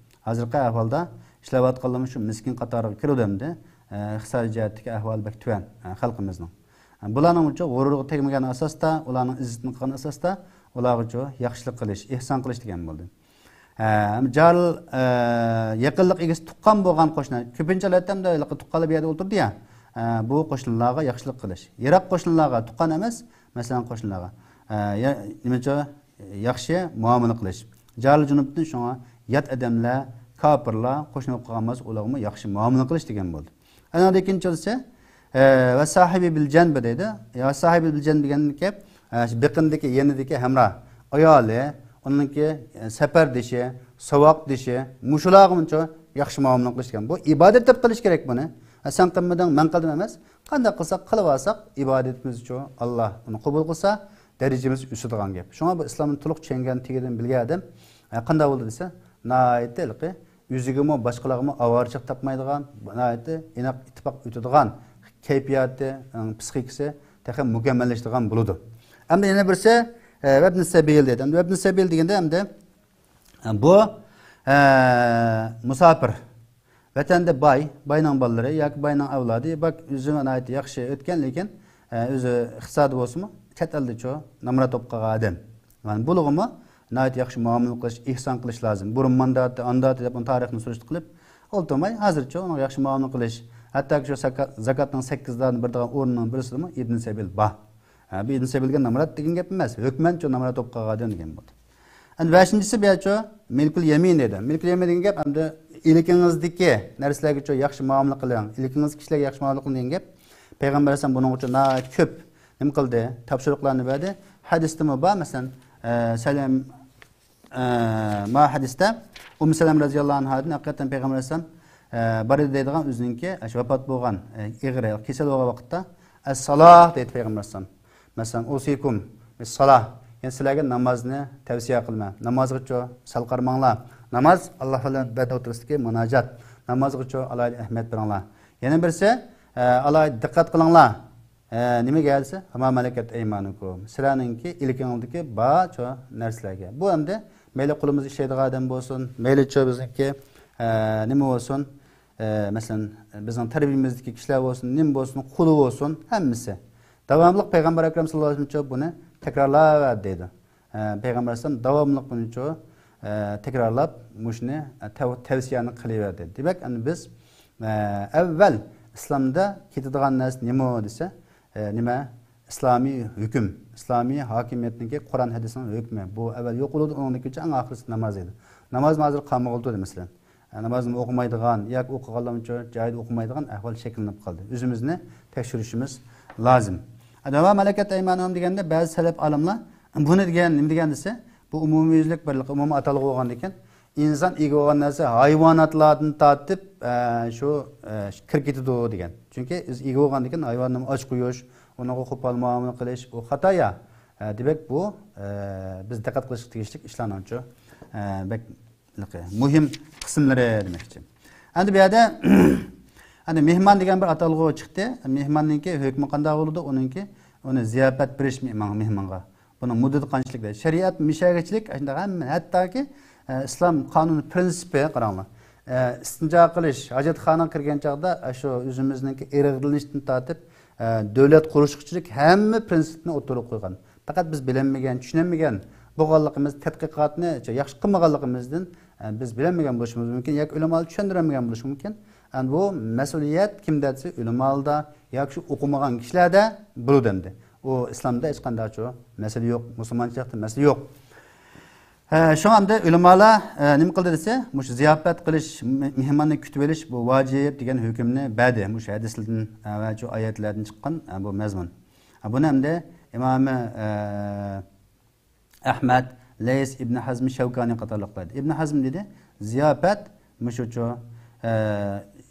ھازىرقى ئەھۋالدا ئىشلەۋاتقانلارمۇ شۇ مىسكىن قاتارىغا كىرىدۇ ئەمدى. ئە، ئىقتىسادىي جەھەتتىكى ئەھۋالى بەك تۆۋەن، ئە، خەلقىمىزنىڭ. ئە، بۇلارنىڭ ئۇنچە غۇرۇرىغا تەگمىگەن ئاساستا، ئۇلارنىڭ ئىززىتىنى قىلغان ئاساستا، ئۇلارغىچۇ ياخشىلىق قىلىش، ئېھسان قىلىش دېگەن بولدى. ئە، جار، ئە، يېقىنلىق ئىگىسى تۇغقان بولغان قوشنا. كۆپىنچە ھالەتتە ئەمدى ھېلىقى تۇغقانلار بۇ يەردە ئولتۇرىدۇ يا. ئە، بۇ قوشنىلارغا ياخشىلىق قىلىش. يىراق قوشنىلارغا، تۇغقان ئەمەس، مەسىلەن، قوشنىلارغا. ئە، يا، نېمىچە، ياخشى مۇئامىلە قىلىش. جارى جۇنۇبتىن، شۇڭا يات ئادەملەر، كاپىرلار قوشنا بولۇپ قالغان بولسا، ئۇلارغىمۇ ياخشى مۇئامىلە قىلىش دېگەن بولدى. ئەنە ئاندىن كېيىن چۈشسە، ئە، ۋە ساھىبى بىل جەنبى دەيدۇ. يا ساھىبى بىل جەنبى دېگەن گەپ، ئە، شۇ بېقىندىكى، يېنىدىكى ھەمراھ، ئايالى، ئۇنىڭكى، ئە، سەپەردىشى، ساۋاقدىشى، مۇشۇلارغىمۇچۇ ياخشى مۇئامىلە قىلىش دېگەن. بۇ ئىبادەت دەپ قىلىش كېرەك بۇنى. ئە، سەن قىلمىدىڭ، مەن قىلدىم ئەمەس. قانداق قىلساق قىلىۋالساق، ئىبادىتىمىزچۇ ئاللا ئۇنى قوبۇل قىلسا، دەرىجىمىز ئۆسىدىغان گەپ. شۇڭا بۇ ئىسلامنى تولۇق چۈشەنگەن، تېگىدىن بىلگەن ئادەم، ئە، قانداق بولىدۇ دېسە، ناھايىتى ھېلىقى ئۆزىگىمۇ، باشقىلارغىمۇ ئاۋارىچىلىك تاپمايدىغان، ناھايىتى ئىناق، ئىتتىپاق ئۆتىدىغان، كەيپىياتى، ئىڭ، پسىخىكىسى تېخى مۇكەممەللىشىدىغان بولىدۇ. ئەمدى يەنە بىرسى، ئە، ۋەبنى سەبىل دەيدۇ. ئەمدى ۋەبنى سەبىل دېگەندە ئەمدى، ئە، بۇ، ئە، مۇساپىر، ۋەتەندە باي، باينىڭ بالىلىرى ياكى باينىڭ ئەۋلادى، باك، ئۆزى ناھايىتى ياخشى ئۆتكەن، لېكىن، ئە، ئۆزى ئىقتىسادى بولسىمۇ، چەت ئەلدىچۇ نامرات بولۇپ قالغان ئادەم. مانا بۇلىغىمۇ ناھايىتى ياخشى مۇئامىلە قىلىش، ئېھسان قىلىش لازىم. بۇرۇن مانداتى، ئانداتى دەپ ئۇنى تارىخنى سۈرۈشتە قىلىپ ئولتۇرماي، ھازىرچۇ ئۇنىڭغا ياخشى مۇئامىلە قىلىش. ھەتتاكى شۇ زاكا-، زاكاتنىڭ سەككىز دانە بېرىدىغان ئورنىنىڭ بىرسىدىمۇ ئىبن سەبىل بار. ھە، بۇ ئىبن سەبىل دېگەن نامرات دېگەن گەپ ئەمەس. ھۆكمەنچۇ نامرات بولۇپ قالغان ئادەم دېگەن بولدى. ئەمدى بەشىنچىسى بۇ يەرچۇ مىلكۇل يەمىن دەيدۇ. مىلكۇل يەمىن دېگەن گەپ ئەمدى ئىلكىڭىزدىكى نەرسىلەرگىچۇ ياخشى مۇئامىلە قىلىڭ. ئىلكىڭىزدىكى كىشىلەرگە ياخشى مۇئامىلە قىلىڭ دېگەن گەپ. پەيغەمبەر ئەلەيھىسسالام بۇنىڭغىچۇ ناھايىتى كۆپ نېمە قىلدى؟ تاپشۇرۇقلارنى بەردى. ھەدىستىمۇ بار، مەسىلەن، ئە، سەلەم، ئە، ما ھەدىستە ئۇممۇ سەلەمە رەزىياللاھۇ ئەنھادىن ھەقىقەتەن پەيغەمبەر ئەلەيھىسسالام، ئە، بار ئىدى دەيدىغان ئۆزىنىڭكى، ئە، شۇ ۋاپات بولغان، ئە، ئېغىر كېسەل بولغان ۋاقىتتا، ئەسسالاھ دەيدۇ پەيغەمبەر ئەلەيھىسسالام. مەسىلەن، ئۇسىكۇم بىسسالاھ، يەنى سىلەرگە نامازنى تەۋسىيە قىلىمەن. نامازغىچۇ سەل قارىماڭلار. ناماز ئاللا بىلەن بەندە ئوتتۇرىسىدىكى مۇناجات. نامازغىچۇ ئالاھىدە ئەھمىيەت بېرىڭلار. يەنە بىرسى، ئە، ئالاھىدە دىققەت قىلىڭلار. ئە، نېمىگە دېسە، ۋەما مەلەكەت ئەيمانۇكۇم. سىلەرنىڭكى ئىلكىڭىزدىكى بارچە نەرسىلەرگە. بۇ ئەمدى مەيلى قولىمىز ئىشلەيدىغان ئادەم بولسۇن، مەيلىچۇ بىزنىڭكى، ئە، نېمە بولسۇن، ئە، مەسىلەن، بىزنىڭ تەربىيىمىزدىكى كىشىلەر بولسۇن، نېمە بولسۇن، قۇلى بولسۇن، ھەممىسى. داۋاملىق پەيغەمبەر ئەكرەم ساللاللاھۇ ئەلەيھى ۋەسەللەمچۇ بۇنى تەكرارلاۋەردى دەيدۇ. ئە، پەيغەمبەر ئەلەيھىسسالام داۋاملىق بۇنىچۇ، ئە، تەكرارلاپ مۇشۇنى، ئە، تەۋ-، تەۋسىيەنى قىلىۋەردى. دېمەك، ئەمدى بىز، ئە، ئەۋۋەل ئىسلامدا كېتىدىغان نەرسە نېمە دېسە، ئە، نېمە؟ ئىسلامىي ھۆكۈم، ئىسلامىي ھاكىمىيەتنىڭكى قۇرئان ھەدىسنىڭ ھۆكمى. بۇ ئەۋۋەل يوق بولىدۇ، ئۇنىڭدىن كېيىن ئەڭ ئاخىرسى ناماز ئىدى. نامازمۇ ھازىر قالمىغىلى تۇردى، مەسىلەن. نامازنى ئوقۇمايدىغان ياكى ئوقۇغانلارمۇ جايىدا ئوقۇمايدىغان ئەھۋال شەكىللىنىپ قالدى. ئۆزىمىزنى تەكشۈرۈشىمىز لازىم. ۋەما مەلەكەت ئەيمانۇھۇم دېگەندە، بەزى سەلەپ ئالىملار بۇنى دېگەن، نېمە دېگەن دېسە، بۇ ئومۇميۈزلۈك بىر ئومۇمىي ئاتالغۇ بولغاندىكىن، ئىنسان ئىگە بولغان نەرسە ھايۋاناتلاردىن تارتىپ، ئە، شۇ، ئە، كىرىپ كېتىدۇ دېگەن. چۈنكى بىز ئىگە بولغاندىكىن ھايۋاننى ئاچ قويۇش، ئۇنىڭغا قوپال مۇئامىلە قىلىش، ئۇ خاتا يا. ئە، دېمەك، بۇ، ئە، بىز دىققەت قىلىشقا تېگىشلىك ئىشلارنىڭچۇ، ئە، بەك مۇھىم قىسىملىرى دېمەكچى. ئەمدى بۇ يەردە، ئەمدى مېھمان دېگەن بىر ئاتالغۇ چىقتى. مېھماننىڭكى ھۆكمى قانداق بولىدۇ؟ ئۇنىڭكى، ئۇنى زىياپەت بېرىش مېھمان-، مېھمانغا. بۇنىڭ مۇددىتى قانچىلىك دەيدۇ. شەرىئەت مۇشۇ يەرگىچىلىك، شۇنداق ھەممە، ھەتتاكى، ئە، ئىسلام قانۇنى پرىنسىپى، قاراڭلار. ئە، ئىستىنجا قىلىش، ھاجەتخانىغا كىرگەن چاغدا، ئە، شۇ ئۆزىمىزنىڭكى ئېرىقلىنىشتىن تارتىپ، ئە، دۆلەت قۇرۇشقىچىلىك ھەممە پرىنسىپنى ئوتتۇرىغا قويغان. پەقەت بىز بىلەلمىگەن، چۈشىنەلمىگەن بولغانلىقىمىز، تەتقىقاتنى ياخشى قىلمىغانلىقىمىزدىن، ئە، بىز بىلەلمىگەن بولۇشىمىز مۇمكىن ياكى ئۆلىمالار چۈشەندۈرەلمىگەن بولۇشى مۇمكىن. ئەمدى بۇ مەسئۇلىيەت كىمدە دېسە، ئۆلىمالاردا ياكى شۇ ئوقۇمىغان كىشىلەردە بولىدۇ ئەمدى. ئۇ ئىسلامدا ھېچقانداقچۇ مەسىلە يوق، مۇسۇلمانچىلىقتا مەسىلە يوق. ھە، شۇڭا ئەمدى ئۆلىمالار، ئە، نېمە قىلدى دېسە، مۇشۇ زىياپەت قىلىش، مې-، مېھماننى كۈتۈۋېلىش، بۇ ۋاجىپ دېگەن ھۆكۈمنى بەردى. مۇشۇ ھەدىسلەردىن، ئە، ۋە شۇ ئايەتلەردىن چىققان، ئە، بۇ مەزمۇن. ئە، بۇنى ئەمدى ئىمامى، ئە، ئەھمەد، لەيس ئىبن ھەزم شەۋكانى قاتارلىقلار. ئىبن ھەزم دېدى، زىياپەت مۇشۇچۇ، ئە،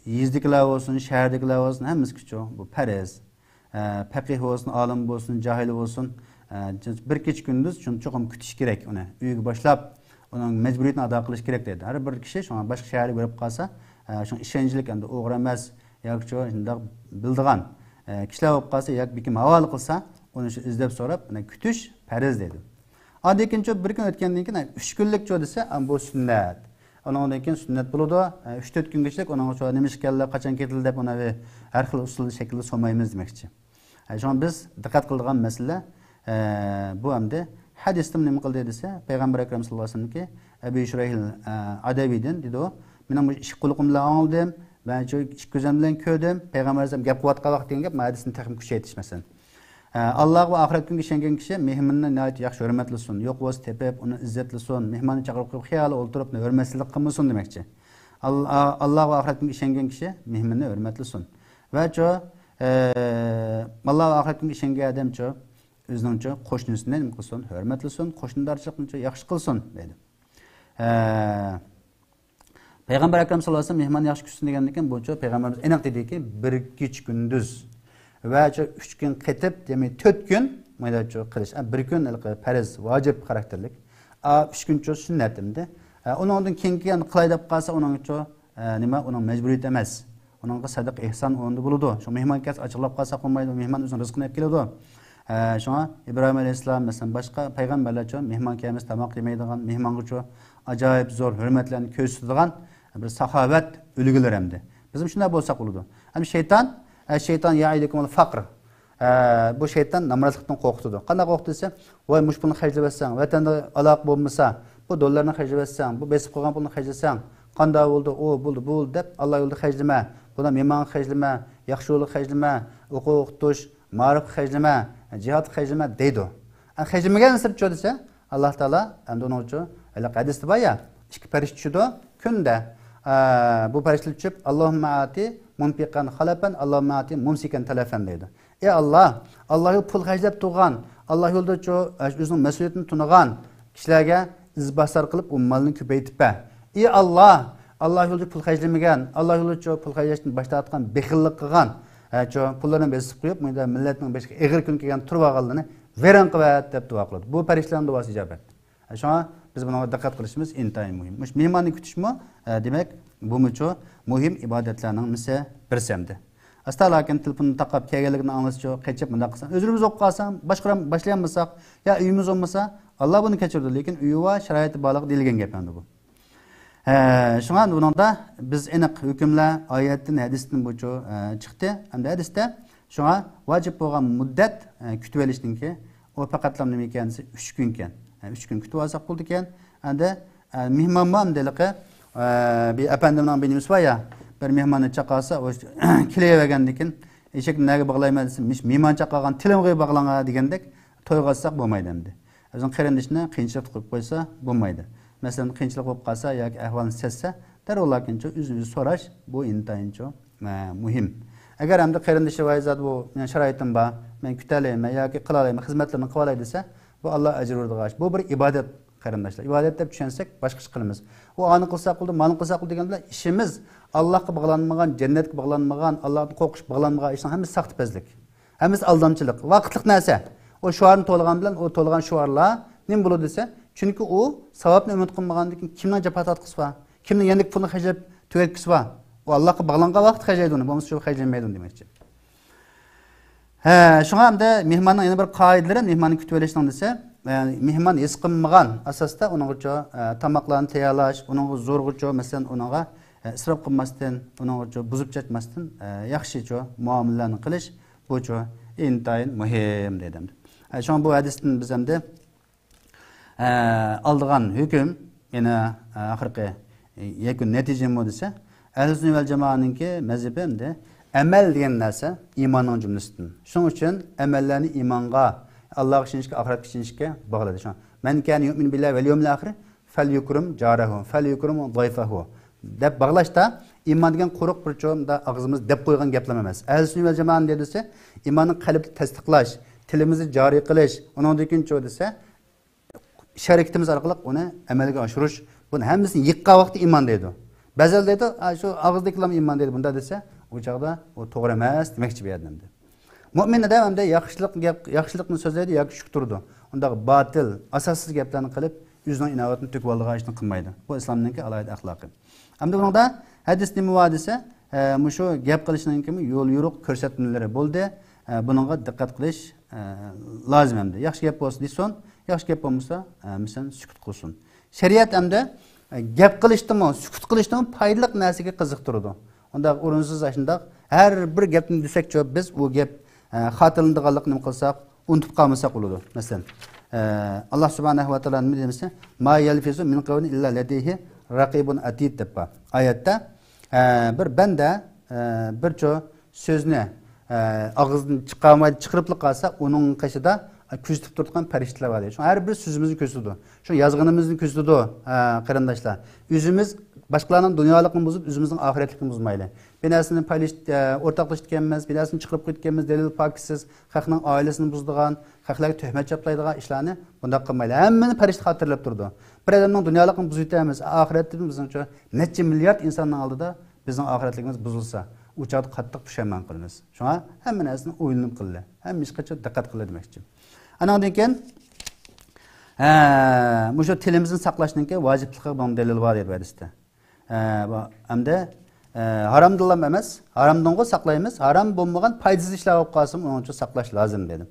يېزىدىكىلەر بولسۇن، شەھەردىكىلەر بولسۇن، ھەممىسىگىچۇ بۇ پەرز. ئە، پەقىھ بولسۇن، ئالىم بولسۇن، جاھىل بولسۇن، ئە، بىر كېچە كۈندۈز شۇنى چوقۇم كۈتۈش كېرەك ئۇنى. ئۆيگە باشلاپ، ئۇنىڭ مەجبۇرىيىتىنى ئادا قىلىش كېرەك دەيدۇ. ھەر بىر كىشى شۇڭا باشقا شەھەرگە بېرىپ قالسا، ئە، شۇڭا ئىشەنچلىك ئەمدى ئوغرى ئەمەس، ياكى شۇ شۇنداق بىلىدىغان، ئە، كىشىلەر بولۇپ قالسا، ياكى بىكىم ھاۋالە قىلسا، ئۇنى شۇ ئىزدەپ سوراپ، ئەنە، كۈتۈش پەرز دەيدۇ. ئاندىن كېيىن شۇ بىر كۈن ئۆتكەندىن كېيىن، ئۈچ كۈنلۈك چۇ دېسە، ئەمما بۇ سۈننەت. ئۇنىڭدىن كېيىن سۈننەت بولىدۇ. ئە، ئۈچ تۆت كۈنگىچىلىك ئۇنىڭغا شۇ نېمە ئىش كەلدى، قاچان كېتىلدى دەپ ئۇنى ھەر خىل ئۇسۇلدا شەكىلدە سورىمايمىز دېمەكچى. ئە، شۇڭا بىز دىققەت قىلىدىغان مەسىلە، ئە، بۇ ئەمدى ھەدىستىمۇ نېمە قىلدى دېسە، پەيغەمبەر ئەكرەم ساللاللاھۇ ئەلەيھى ۋەسەللەمكى ئەبى شۇرەيھىل، ئە، ئەدەۋىدىن دېدى ئۇ، مېنىڭ مۇشۇ ئىككى قۇلىقىم بىلەن ئاڭلىدىم، مەن شۇ ئىككى كۆزۈم بىلەن كۆردۈم، پەيغەمبەر ئەلەيھىسسالام گەپ قىلىۋاتقان ۋاقىت دېگەن گەپ، مانا ھەدىسنى تېخىمۇ كۈچەيتىش مەسىلەن. ئە، ئاللاغا ۋە ئاخىرەت كۈنىگە ئىشەنگەن كىشى مېھمىنىنى ناھايىتى ياخشى ھۆرمەتلىسۇن، يوق بولسا تېپىپ، ئۇنى ئىززەتلىسۇن، مېھماننى چاقىرىپ قويۇپ خىيالى ئولتۇرۇپ ھۆرمەتسىزلىك قىلمىسۇن دېمەكچى. ئال-، ئا-، ئاللاغا ۋە ئاخىرەت كۈنىگە ئىشەنگەن كىشى مېھمىننى ھۆرمەتلىسۇن. ۋە چۇ، ئە، ئاللا ۋە ئاخىرەت كۈنىگە ئىشەنگەن ئادەم چۇ، ئۆزىنىڭچۇ قوشنىسىنى نېمە قىلسۇن؟ ھۆرمەتلىسۇن، قوشنىدارچىلىقنىچۇ ياخشى قىلسۇن دەيدۇ. ئە، پەيغەمبەر ئەكرەم ساللاللاھۇ ئەلەيھى ۋەسەللەم مېھمان ياخشى كۈتسۇن دېگەندىن كېيىن، بۇچۇ پەيغەمبىرىمىز ئېنىق دېدىكى، بىر كېچە كۈندۈز ۋە شۇ ئۈچ كۈن قېتىپ، يەنى تۆت كۈن مايداچۇ قىلىش. ئە، بىر كۈن ھېلىقى پەرز، ۋاجىپ خاراكتېرلىك. ئا، ئۈچ كۈنچۇ سۈننەت ئەمدى. ئە، ئۇنىڭدىن كېيىنكى يەنە قىلاي دەپ قالسا، ئۇنىڭچۇ، ئە، نېمە، ئۇنىڭ مەجبۇرىيىتى ئەمەس. ئۇنىڭغا سەدىقە ئېھسان ئورنىدا بولىدۇ. شۇ مېھمان كەلسە ئاچچىقلاپ قالسا قىلمايدۇ، مېھمان ئۆزىنىڭ رىزقىنى ئېلىپ كېلىدۇ. ئە، شۇڭا ئىبراھىم ئەلەيھىسسالام، مەسىلەن، باشقا پەيغەمبەرلەرچۇ مېھمان كەلمىسە تاماق يېمەيدىغان، مېھمانغىچۇ ئاجايىپ زور ھۆرمەتلەرنى كۆرسىتىدىغان بىر ساخاۋەت ئۈلگىلىرى ئەمدى. بىزمۇ شۇنداق بولساق بولىدۇ. ئەمدى شەيتان، ئە، شەيتان يەئىدۇكۇمۇل فەقر. ئە، بۇ شەيتان نامراتلىقتىن قورقۇتىدۇ. قانداق قورقۇتىدۇ دېسە، ۋاي، مۇشۇ پۇلنى خەجلىۋەتسەڭ، ۋەتەندە ئالاقە بولمىسا، بۇ دوللارنى خەجلىۋەتسەڭ، بۇ بېسىپ قويغان پۇلنى خەجلىسەڭ، قانداق بولدى، ئۇ بولدى، بۇ بولدى دەپ، ئاللا يولىدا خەجلىمە، بۇنى مېھمانغا خەجلىمە، ياخشى يولغا خەجلىمە، ئوقۇتۇش، مائارىپقا خەجلىمە، جىھادقا خەجلىمە دەيدۇ. ئە، خەجلىمىگەن سىرتچۇ دېسە، ئاللا تائالا ئەمدى ئۇنىڭچۇ، ھېلىقى ھەدىستە بار يا، ئىككى پەرىشتە چۈشىدۇ كۈندە. ئە، بۇ پەرىشتىلەر چۈشۈپ، ئاللاھۇممە ئاتى مۇنپىقەن خەلەپەن، ئاللاھۇممە ئاتى مۇمسىكەن تەلەفەن دەيدۇ. ئەي ئاللا، ئاللا يولىدا پۇل خەجلەپ تۇرغان، ئاللا يولىدىچۇ، ئە، ئۆزىنىڭ مەسئۇلىيىتىنى تونۇغان كىشىلەرگە ئىزباسار قىلىپ ئۇ مالنى كۆپەيتىپ بەر. ئەي ئاللا، ئاللا يولىدا پۇل خەجلىمىگەن، ئاللا يولىدىچۇ پۇل خەجلەشتىن باش تارتقان، بېخىللىق قىلغان، ئە، چۇ، پۇللىرىنى بېسىپ قويۇپ، مۇنداق مىللەتنىڭ بېشىغا ئېغىر كۈن كەلگەن تۇرۇۋالغانلىرىنى ۋەيران قىلىۋەت دەپ دۇئا قىلىدۇ. بۇ پەرىشتىلەرنىڭ دۇئاسى ئىجابەت. شۇڭا بىز بۇنىڭغا دىققەت قىلىشىمىز ئىنتايىن مۇھىم. مۇشۇ مېھماننى كۈتۈشمۇ، ئە، دېمەك، بۇمۇچۇ مۇھىم ئىبادەتلەرنىڭ مىسى بىرسى ئەمدى. ئاستا لاكىن تېلېفوننى تاقاپ كەلگەنلىكىنى ئاڭلىسىچۇ، قېچىپ مۇنداق قىلسا، ئۆزىمىز بولۇپ قالسا، باشقۇرام-، باشلىيالمىساق يا ئۆيىمىز بولمىسا، ئاللا بۇنى كەچۈرىدۇ. لېكىن ئۆيى بار، شارائىتى بارلىقى دېيىلگەن گەپ ئەمدى بۇ. ھە، شۇڭا بۇنىڭدا بىز ئېنىق ھۆكۈملەر ئايەتتىن، ھەدىستىن بۇچۇ، ئە، چىقتى. ئەمدى ھەدىستە شۇڭا ۋاجىپ بولغان مۇددەت، ئە، كۈتۈۋېلىشنىڭكى، ئۇ پەقەتلا نېمە ئىكەن دېسە، ئۈچ كۈن ئىكەن. ئە، ئۈچ كۈن كۈتۈۋالساق بولىدۇ ئىكەن. ئەمدى، ئە، مېھمانمۇ ئەمدى ھېلىقى، ئە، بىر ئەپەندىمنىڭ بىر نېمىسى بار يا، بىر مېھماننى چاقىرسا، ئۇ كېلىۋەرگەندىن كېيىن، ئېشەكنى نەگە باغلايمەن دېسە، مېھمان چاقىرغان تېلېفونغا باغلاڭا دېگەندەك تويغا ئاتساق بولمايدۇ ئەمدى. ئۆزىنىڭ قېرىندىشىنى قىيىنچىلىقتا قويۇپ قويسا بولمايدۇ. مەسىلەن، قىيىنچىلىق بولۇپ قالسا ياكى ئەھۋالنى سەزسە، دەررۇللاكىنچۇ ئۆزىنى ئۆزى سوراش، بۇ ئىنتايىنچۇ، ئە، مۇھىم. ئەگەر ئەمدى قېرىندىشى، ۋاي زادى بۇ، مېنىڭ شارائىتىم بار، مەن كۈتەلەيمەن ياكى قىلالايمەن، خىزمەتلىرىنى قىلالاي دېسە، بۇ ئاللا ئەجىر بېرىدىغان ئىش. بۇ بىر ئىبادەت، قېرىنداشلار. ئىبادەت دەپ چۈشەنسەك، باشقىچە قىلىمىز. ئۇ ئانى قىلساق بولدى، مانى قىلساق بولدى دېگەن بىلەن ئىشىمىز ئاللاغا باغلانمىغان، جەننەتكە باغلانمىغان، ئاللادىن قورقۇش باغلانمىغان ئىشنىڭ ھەممىسى ساختىپەزلىك. ھەممىسى ئالدامچىلىق، ۋاقىتلىق نەرسە. ئۇ شوئارنى توۋلىغان بىلەن، ئۇ توۋلىغان شوئارلار نېمە بولىدۇ دېسە، چۈنكى ئۇ ساۋابنى ئۈمىد قىلمىغاندىن كېيىن كىمنىڭ جاپا تارتقۇسى بار؟ كىمنىڭ يەنىكى پۇلنى خەجلەپ تۈگەتكۈسى بار؟ ئۇ ئاللاغا باغلانغان ۋاقىتتا خەجلەيدۇ ئۇنى، بولمىسا شۇ خەجلىمەيدۇ ئۇنى دېمەكچى. ھە، شۇڭا ئەمدى مېھماننىڭ يەنە بىر قائىدىلىرى، مېھماننى كۈتۈۋېلىشنىڭ دېسە، ئە، مېھمان ھېس قىلمىغان ئاساستا ئۇنىڭغىچۇ، ئە، تاماقلارنى تەييارلاش، ئۇنىڭغا زورغىچۇ، مەسىلەن، ئۇنىڭغا، ئە، ئىسراپ قىلماستىن، ئۇنىڭغىچۇ بۇزۇپ چاچماستىن، ئە، ياخشىچۇ مۇئامىلىلەرنى قىلىش، بۇچۇ ئىنتايىن مۇھىم دېدى ئەمدى. ئە، شۇڭا بۇ ھەدىستىن بىز ئەمدى ئە، ئالىدىغان ھۆكۈم، يەنە، ئە، ئاخىرقى، ئە، يەكۈن نەتىجە نېمە دېسە، ئەھلى سۈننە ۋەل جامائەنىڭكى مەزھىپى ئەمدى ئەمەل دېگەن نەرسە ئىماننىڭ جۈملىسىدىن. شۇنىڭ ئۈچۈن ئەمەللەرنى ئىمانغا، ئاللاغا ئىشىنىشكە، ئاخىرەتكە ئىشىنىشكە باغلىدى. شۇڭا، مەن كانە يۇئمىنۇ بىللاھى ۋەل يەۋمىل ئاخىرى فەليۇكرىم جارەھۇ، فەليۇكرىم ضەيفەھۇ دەپ باغلاشتا، ئىمان دېگەن قۇرۇق بىر چومدا ئاغزىمىز دەپ قويغان گەپلەر ئەمەس. ئەھلى سۈننە ۋەل جامائەنىڭ دېدىسى، ئىماننى قەلبتە تەستىقلاش، تىلىمىزدا جارى قىلىش، ئۇنىڭدىن كېيىن چۇ دېسە، ئىش ھەرىكىتىمىز ئارقىلىق ئۇنى ئەمەلگە ئاشۇرۇش، بۇنى ھەممىسىنى يىغقان ۋاقىتتا ئىمان دەيدۇ. بەزىلەر دەيدۇ، «ئا، شۇ ئاغزىدىكىلام ئىمان» دەيدۇ، بۇنداق دېسە، ئۇ چاغدا ئۇ توغرا ئەمەس دېمەكچى بۇ يەردە ئەمدى. مۆمىن ئادەم ئەمدى ياخشىلىق گەپ، ياخشىلىقنى سۆزلەيدۇ ياكى شۈكتۈرىدۇ. ئۇنداق باتىل، ئاساسسىز گەپلەرنى قىلىپ، ئۆزىنىڭ ئىناۋىتىنى تۆكۈۋالىدىغان ئىشنى قىلمايدۇ. بۇ ئىسلامنىڭكى ئالاھىدە ئەخلاقى. ئەمدى بۇنىڭدا ھەدىس نېمە بار دېسە، ئە، مۇشۇ گەپ قىلىشنىڭكىمۇ يول يورۇق كۆرسەتمىلىرى بولدى. ئە، بۇنىڭغا دىققەت قىلىش، ئە، لازىم ئەمدى. ياخشى گەپ بولسا دېسۇن، ياخشى گەپ بولمىسا، ئە، مىسەن سۈكۈت قىلسۇن. شەرىئەت ئەمدى، ئە، گەپ قىلىشتىمۇ، سۈكۈت قىلىشتىمۇ پايدىلىق نەرسىگە قىزىقتۇرىدۇ. ئۇنداق ئورۇنسىز ئاشۇنداق ھەر بىر گەپنى دېسەكچۇ بىز ئۇ گەپ، ئە، خاتىرىلىنىدىغانلىقىنى نېمە قىلساق، ئۇنتۇپ قالمىساق بولىدۇ. مەسىلەن، ئە، ئاللا سۇبھانەھۇ ۋە تائالا نېمە دېمىسە، «ما يەلفىزۇ مىن قەۋلىن ئىللا لەدەيھى رەقىبۇن ئەتىد» دەپ بار. ئايەتتە، ئە، بىر بەندە، ئە، بىرچۇ سۆزنى، ئە، ئاغزىدىن چىقارماي چىقىرىپلا قالسا، ئۇنىڭ قېشىدا، ئە، كۆزىتىپ تۇرىدىغان پەرىشتىلەر بار دەيدۇ. شۇڭا ھەر بىر سۆزىمىزنى كۆزىتىدۇ. شۇ يازغىنىمىزنى كۆزىتىدۇ، ئە، قېرىنداشلار. ئۆزىمىز باشقىلارنىڭ دۇنيالىقىنى بۇزۇپ، ئۆزىمىزنىڭ ئاخىرەتلىكىنى بۇزمايلى. بىر نەرسىنى پايلىش-، ئە، ئورتاقلىشىدىكەنمىز، بىر نەرسىنى چىقىرىپ قويىدىكەنمىز، دەلىل پاكىتسىز، خەقنىڭ ئائىلىسىنى بۇزىدىغان، خەقلەرگە تۆھمەت چاپلايدىغان ئىشلارنى بۇنداق قىلمايلى. ھەممىنى پەرىشتە خاتىرىلەپ تۇرىدۇ. بىر ئادەمنىڭ دۇنيالىقىنى بۇزۇۋېتەمىز، ئاخىرەتتە بىزنىڭچۇ نەچچە مىليارد ئىنساننىڭ ئالدىدا بىزنىڭ ئاخىرەتلىكىمىز بۇزۇلسا، ئۇ چاغدا قاتتىق پۇشايمان قىلىمىز. شۇڭا ھەممە نەرسىنى ئويلىنىپ قىلىلى. ھەممە ئىشقا دىققەت قىلىلى دېمەكچى. ئانىڭدىن كېيىن، ھە، مۇشۇ تىلىمىزنى ساقلاشنىڭكى ۋاجىپلىقىغا بۇنىڭ دەلىل بار دەيدۇ ھەدىستە. ھە، بۇ ئەمدى، ھە، ھارامدىنلا ئەمەس، ھارامدىنغۇ ساقلايمىز، ھارام بولمىغان پايدىسىز ئىشلار بولۇپ قالسىمۇ ئۇنىڭ ئۈچۈن ساقلاش لازىم دېدى.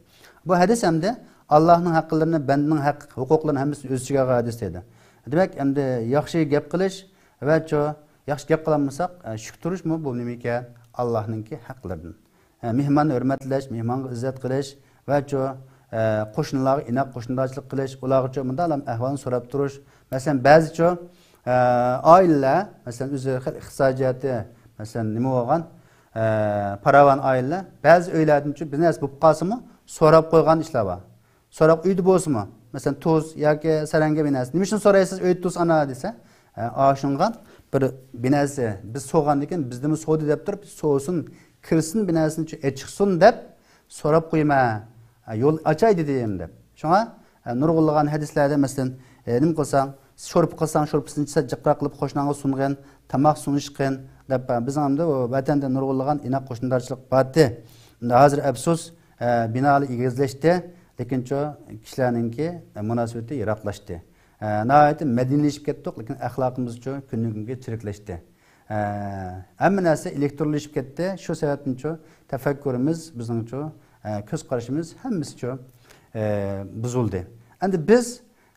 بۇ ھەدىس ئەمدى ئاللاھنىڭ ھەقلىرىنى، بەندىنىڭ ھەق ھوقۇقلىرىنى ھەممىسىنى ئۆز ئىچىگە ئالغان ھەدىس دېدى. دېمەك، ئەمدى ياخشى گەپ قىلىش ۋە چۇ، ياخشى گەپ قىلالمىساق، ئە، شۈكرى تۇرۇشمۇ بۇ نېمە ئىكەن؟ ئاللاھنىڭكى ھەقلىرىدىن. ئە، مېھماننى ھۆرمەتلەش، مېھمانغا ئىززەت قىلىش ۋە چۇ، ئە، قوشنىلارغا ئىناق قوشنىدارچىلىق قىلىش، ئۇلارغىچۇ مۇنداق ئەھۋالنى سوراپ تۇرۇش. مەسىلەن، بەزىچۇ، ئە، ئائىلىلەر، مەسىلەن، ئۆزى خېلى ئىقتىسادىي جەھەتتە، مەسىلەن، نېمە بولغان، ئە، پاراۋان ئائىلىلەر، بەزى ئۆيلەردىنچۇ بىر نەرسە بولۇپ قالسىمۇ، سوراپ قويغان ئىشلار بار. سوراپ ئۆيدە بولسىمۇ، مەسىلەن، تۇز ياكى سەرەڭگە بىر نەرسە، نېمە ئۈچۈن سورايسىز، ئۆيدە تۇز ئانا دېسە، ئە، ئاشۇنغان بىر، بىر نەرسە، بىز سوغاندىكىن، بىزدىنمۇ سوغدى دەپ تۇرۇپ، سوغسۇن، كىرسۇن، بىر نەرسىنى ئېچىقسۇن دەپ سوراپ قويما، ئە، يول ئاچاي دېدىم دەپ. شۇڭا، ئە، نۇرغۇنلىغان ھەدىسلەردە، مەسىلەن، ئە، نېمە قىلساڭ، شورپا قىلساڭ، شورپىسىنى جىقراق قىلىپ قوشناڭغا سۇنغىن، تاماق سۇنۇشقىن دەپ، بىزنىڭ ئەمدى ۋەتەندە نۇرغۇنلىغان ئىناق قوشنىدارچىلىق بارتى. ئەمدى ھازىر ئەپسۇس، ئە، بىنالار ئېگىزلەشتى. لېكىنچۇ كىشىلەرنىڭكى، ئە، مۇناسىۋىتى يىراقلاشتى. ئە، ناھايىتى مەدەنىيلىشىپ كەتتۇق، لېكىن ئەخلاقىمىزچۇ كۈندىن كۈنگە چىرىكلەشتى. ئە، ھەممە نەرسە ئېلېكترونلىشىپ كەتتى. شۇ سەۋەبتىنچۇ تەپەككۇرىمىز، بىزنىڭچۇ، ئە، كۆز قارىشىمىز ھەممىسىچۇ، ئە، بۇزۇلدى. ئەمدى بىز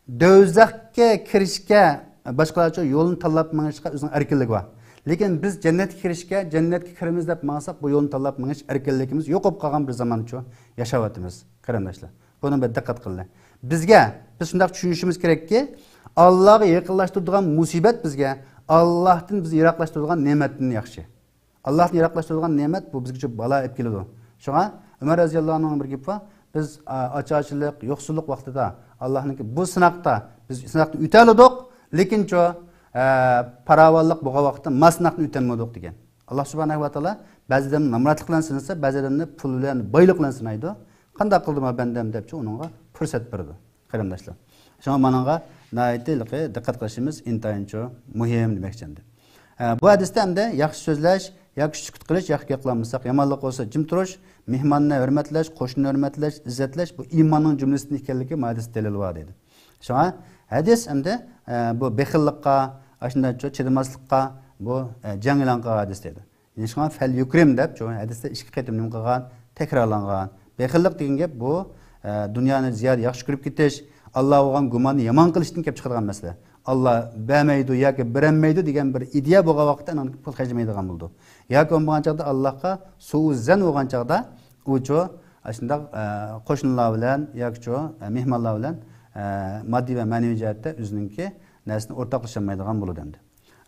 دوزاخقا كىرىشكە باشقىلارچە يولنى تاللاپ مېڭىشقا ئۆزىنىڭ ئەركىنلىكى بار. لېكىن بىز جەننەتكە كىرىشكە، جەننەتكە كىرىمىز دەپ ماڭساق، بۇ يولنى تاللاپ مېڭىش ئەركىنلىكىمىز يوقاپ قالغان بىر زامانچۇ ياشاۋاتىمىز، قېرىنداشلار. بۇنى بىر دىققەت قىلدى. بىزگە، بىز شۇنداق چۈشىنىشىمىز كېرەككى، ئاللاغا يېقىنلاشتۇرىدىغان مۇسىبەت بىزگە ئاللاھتىن بىزنى يىراقلاشتۇرىدىغان نېمەتتىن ياخشى. ئاللاھتىن يىراقلاشتۇرىدىغان نېمەت بۇ بىزگىچە بالا ئېلىپ كېلىدۇ. شۇڭا ئۆمەر رەزىياللاھۇ ئەنھۇنىڭ بىر گېپى بار، بىز، ئا، ئاچارچىلىق، يوقسۇللۇق ۋاقتىدا ئاللاھنىڭكى بۇ سىناقتا، بىز سىناقتىن ئۆتەلىدۇق، لېكىنچۇ، ئە، پاراۋانلىق بولغان ۋاقىتتا ما سىناقتىن ئۆتەلمىدۇق دېگەن. ئاللاھ سۇبھانەھۇ ۋە تائالا بەزى ئادەمنى نامراتلىق بىلەن سىنىسا، بەزى ئادەمنى پۇل بىلەن، بايلىق بىلەن سىنايدۇ. قانداق قىلدىم بەندەم دەپچۇ ئۇنىڭغا پۇرسەت بېرىدۇ. قېرىنداشلار. شۇڭا مانىڭغا ناھايىتى دىققەت قىلىشىمىز ئىنتايىنچۇ مۇھىم دېمەكچى ئەمدى. ئە، بۇ ھەدىستە ئەمدى ياخشى سۆزلەش، ياخشى سۈكۈت قىلىش، ياخشى گەپ قىلالمىساق، يامانلىق بولسا جىم تۇرۇش، مېھماننى ھۆرمەتلەش، قوشنىنى ھۆرمەتلەش، ئىززەتلەش، بۇ ئىماننىڭ جۈملىسىدىن ئىكەنلىكى ما ھەدىستە دەلىل بار دېدى. شۇڭا ھەدىس ئەمدى، ئە، بۇ بېخىللىققا، ئاشۇنداق چىدىماسلىققا، بۇ، ئە، جەڭ ئېلان قىلغان ھەدىس دېدى. شۇڭا فەل يۇكرىم دەپ، شۇ ھەدىستە ئىككى قېتىم نېمە قىلغان؟ تەكرارلانغان. بېخىللىق دېگەن گەپ بۇ، ئە، دۇنيانى زىيادە ياخشى كۆرۈپ كېتىش، ئاللا بولغان گۇماننى يامان قىلىشتىن كېلىپ چىقىدىغان مەسىلە. ئاللا بەرمەيدۇ ياكى بېرەلمەيدۇ دېگەن بىر ئىدىيە بولغان ۋاقىتتا ئاندىن پۇل خەجلىمەيدىغان بولىدۇ. ياكى بولمىغان چاغدا ئاللاغا سۇئۇزەن بولغان چاغدا ئۇچۇ ئاشۇنداق، ئە، قوشنىلار بىلەن ياكىچۇ، ئە، مېھمانلار بىلەن، ئە، ماددىي ۋە مەنىۋى جەھەتتە ئۆزىنىڭكى نەرسىنى ئورتاقلىشالمايدىغان بولىدۇ ئەمدى.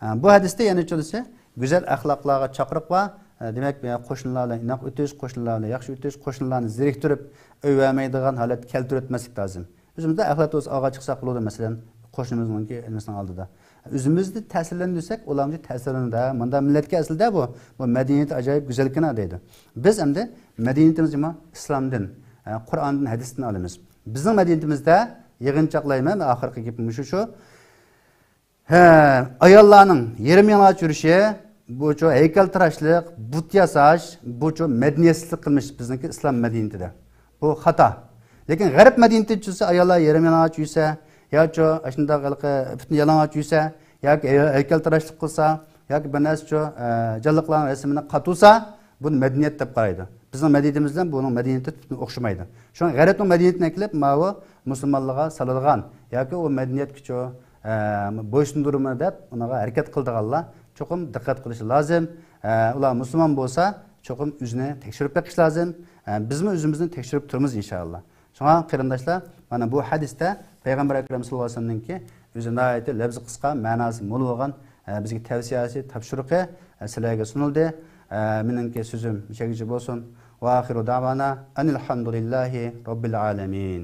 ئە، بۇ ھەدىستە يەنە چۈشىنىسى، گۈزەل ئەخلاقلارغا چاقىرىق بار. ئە، دېمەك، قوشنىلار بىلەن ئىناق ئۆتۈش، قوشنىلار بىلەن ياخشى ئۆتۈش، قوشنىلارنى زېرىكتۈرۈپ، ئۆيۋەرمەيدىغان ھالەتكە كەلتۈرۈۋەتمەسلىك لازىم. ئۆزىمىزدە ئەخلاق تۇرسا ئالغا چىقساق بولىدۇ، مەسىلەن، قوشنىمىزنىڭكى نېمىسىنىڭ ئالدىدا. ئۆزىمىزنى تەسىرلەندۈرسەك، ئۇلارمۇ تەسىرلىنىدۇ. مۇنداق مىللەتكە ئەسلىدە بۇ، بۇ مەدەنىيىتى ئاجايىپ گۈزەلكىنا دەيدۇ. بىز ئەمدى مەدەنىيىتىمىزنى ئىسلامدىن، ئە، قۇرئاندىن، ھەدىستىن ئالىمىز. بىزنىڭ مەدەنىيىتىمىزدە يىغىنچاقلايمەن، ئاخىرقى گېپىم مۇشۇ شۇ. ھە، ئاياللارنىڭ يېرىم يالىڭاچ يۈرۈشى، بۇچۇ ھەيكەلتىراشلىق، بۇت ياساش، بۇچۇ مەدەنىيەتسىزلىك قىلمىش بىزنىڭكى ئىسلام مەدەنىيىتىدە. بۇ خاتا. لېكىن غەرب مەدەنىيىتى چۈشسە، ئاياللار يېرىم يالىڭاچ يۈرسە، ياچۇ ئاشۇنداق ھېلىقى پۈتۈن يالىڭاچ يۈرسە، ياكى ھەيكەلتىراشلىق قىلسا، ياكى بىر نەرسىچۇ، ئە، جانلىقلارنىڭ رەسىمىنى قاتۇرسا، بۇنى مەدەنىيەت دەپ قارايدۇ. بىزنىڭ مەدەنىيىتىمىز بىلەن بۇنىڭ مەدەنىيىتى تۈپتىن ئوخشىمايدۇ. شۇڭا غەربنىڭ مەدەنىيىتىنى ئەكېلىپ، ماۋۇ مۇسۇلمانلارغا سالىدىغان ياكى ئۇ مەدەنىيەتكىچۇ، ئە، بويسۇندۇرىمەن دەپ ئۇنىڭغا ھەرىكەت قىلىدىغانلار چوقۇم دىققەت قىلىشى لازىم. ئە، ئۇلار مۇسۇلمان بولسا، چوقۇم ئۆزىنى تەكشۈرۈپ بېقىشى لازىم. ئە، بىزمۇ ئۆزىمىزنى تەكشۈرۈپ تۇرىمىز، ئىنشائاللا. شۇڭا قېرىنداشلار، مانا بۇ ھەدىستە پەيغەمبەر ئەكرەم ساللاللاھۇ ئەلەيھى ۋەسەللەمنىڭكى ئۆزى ناھايىتى لەپزى قىسقا، مەناسى مول بولغان، ئە، بىزگە تەۋسىيەسى، تاپشۇرۇقى، ئە، سىلەرگە سۇنۇلدى. ئە، مېنىڭكى سۆزۈم مۇشۇ يەرگىچە بولسۇن. وآخر دعوانا أن الحمد لله رب العالمين.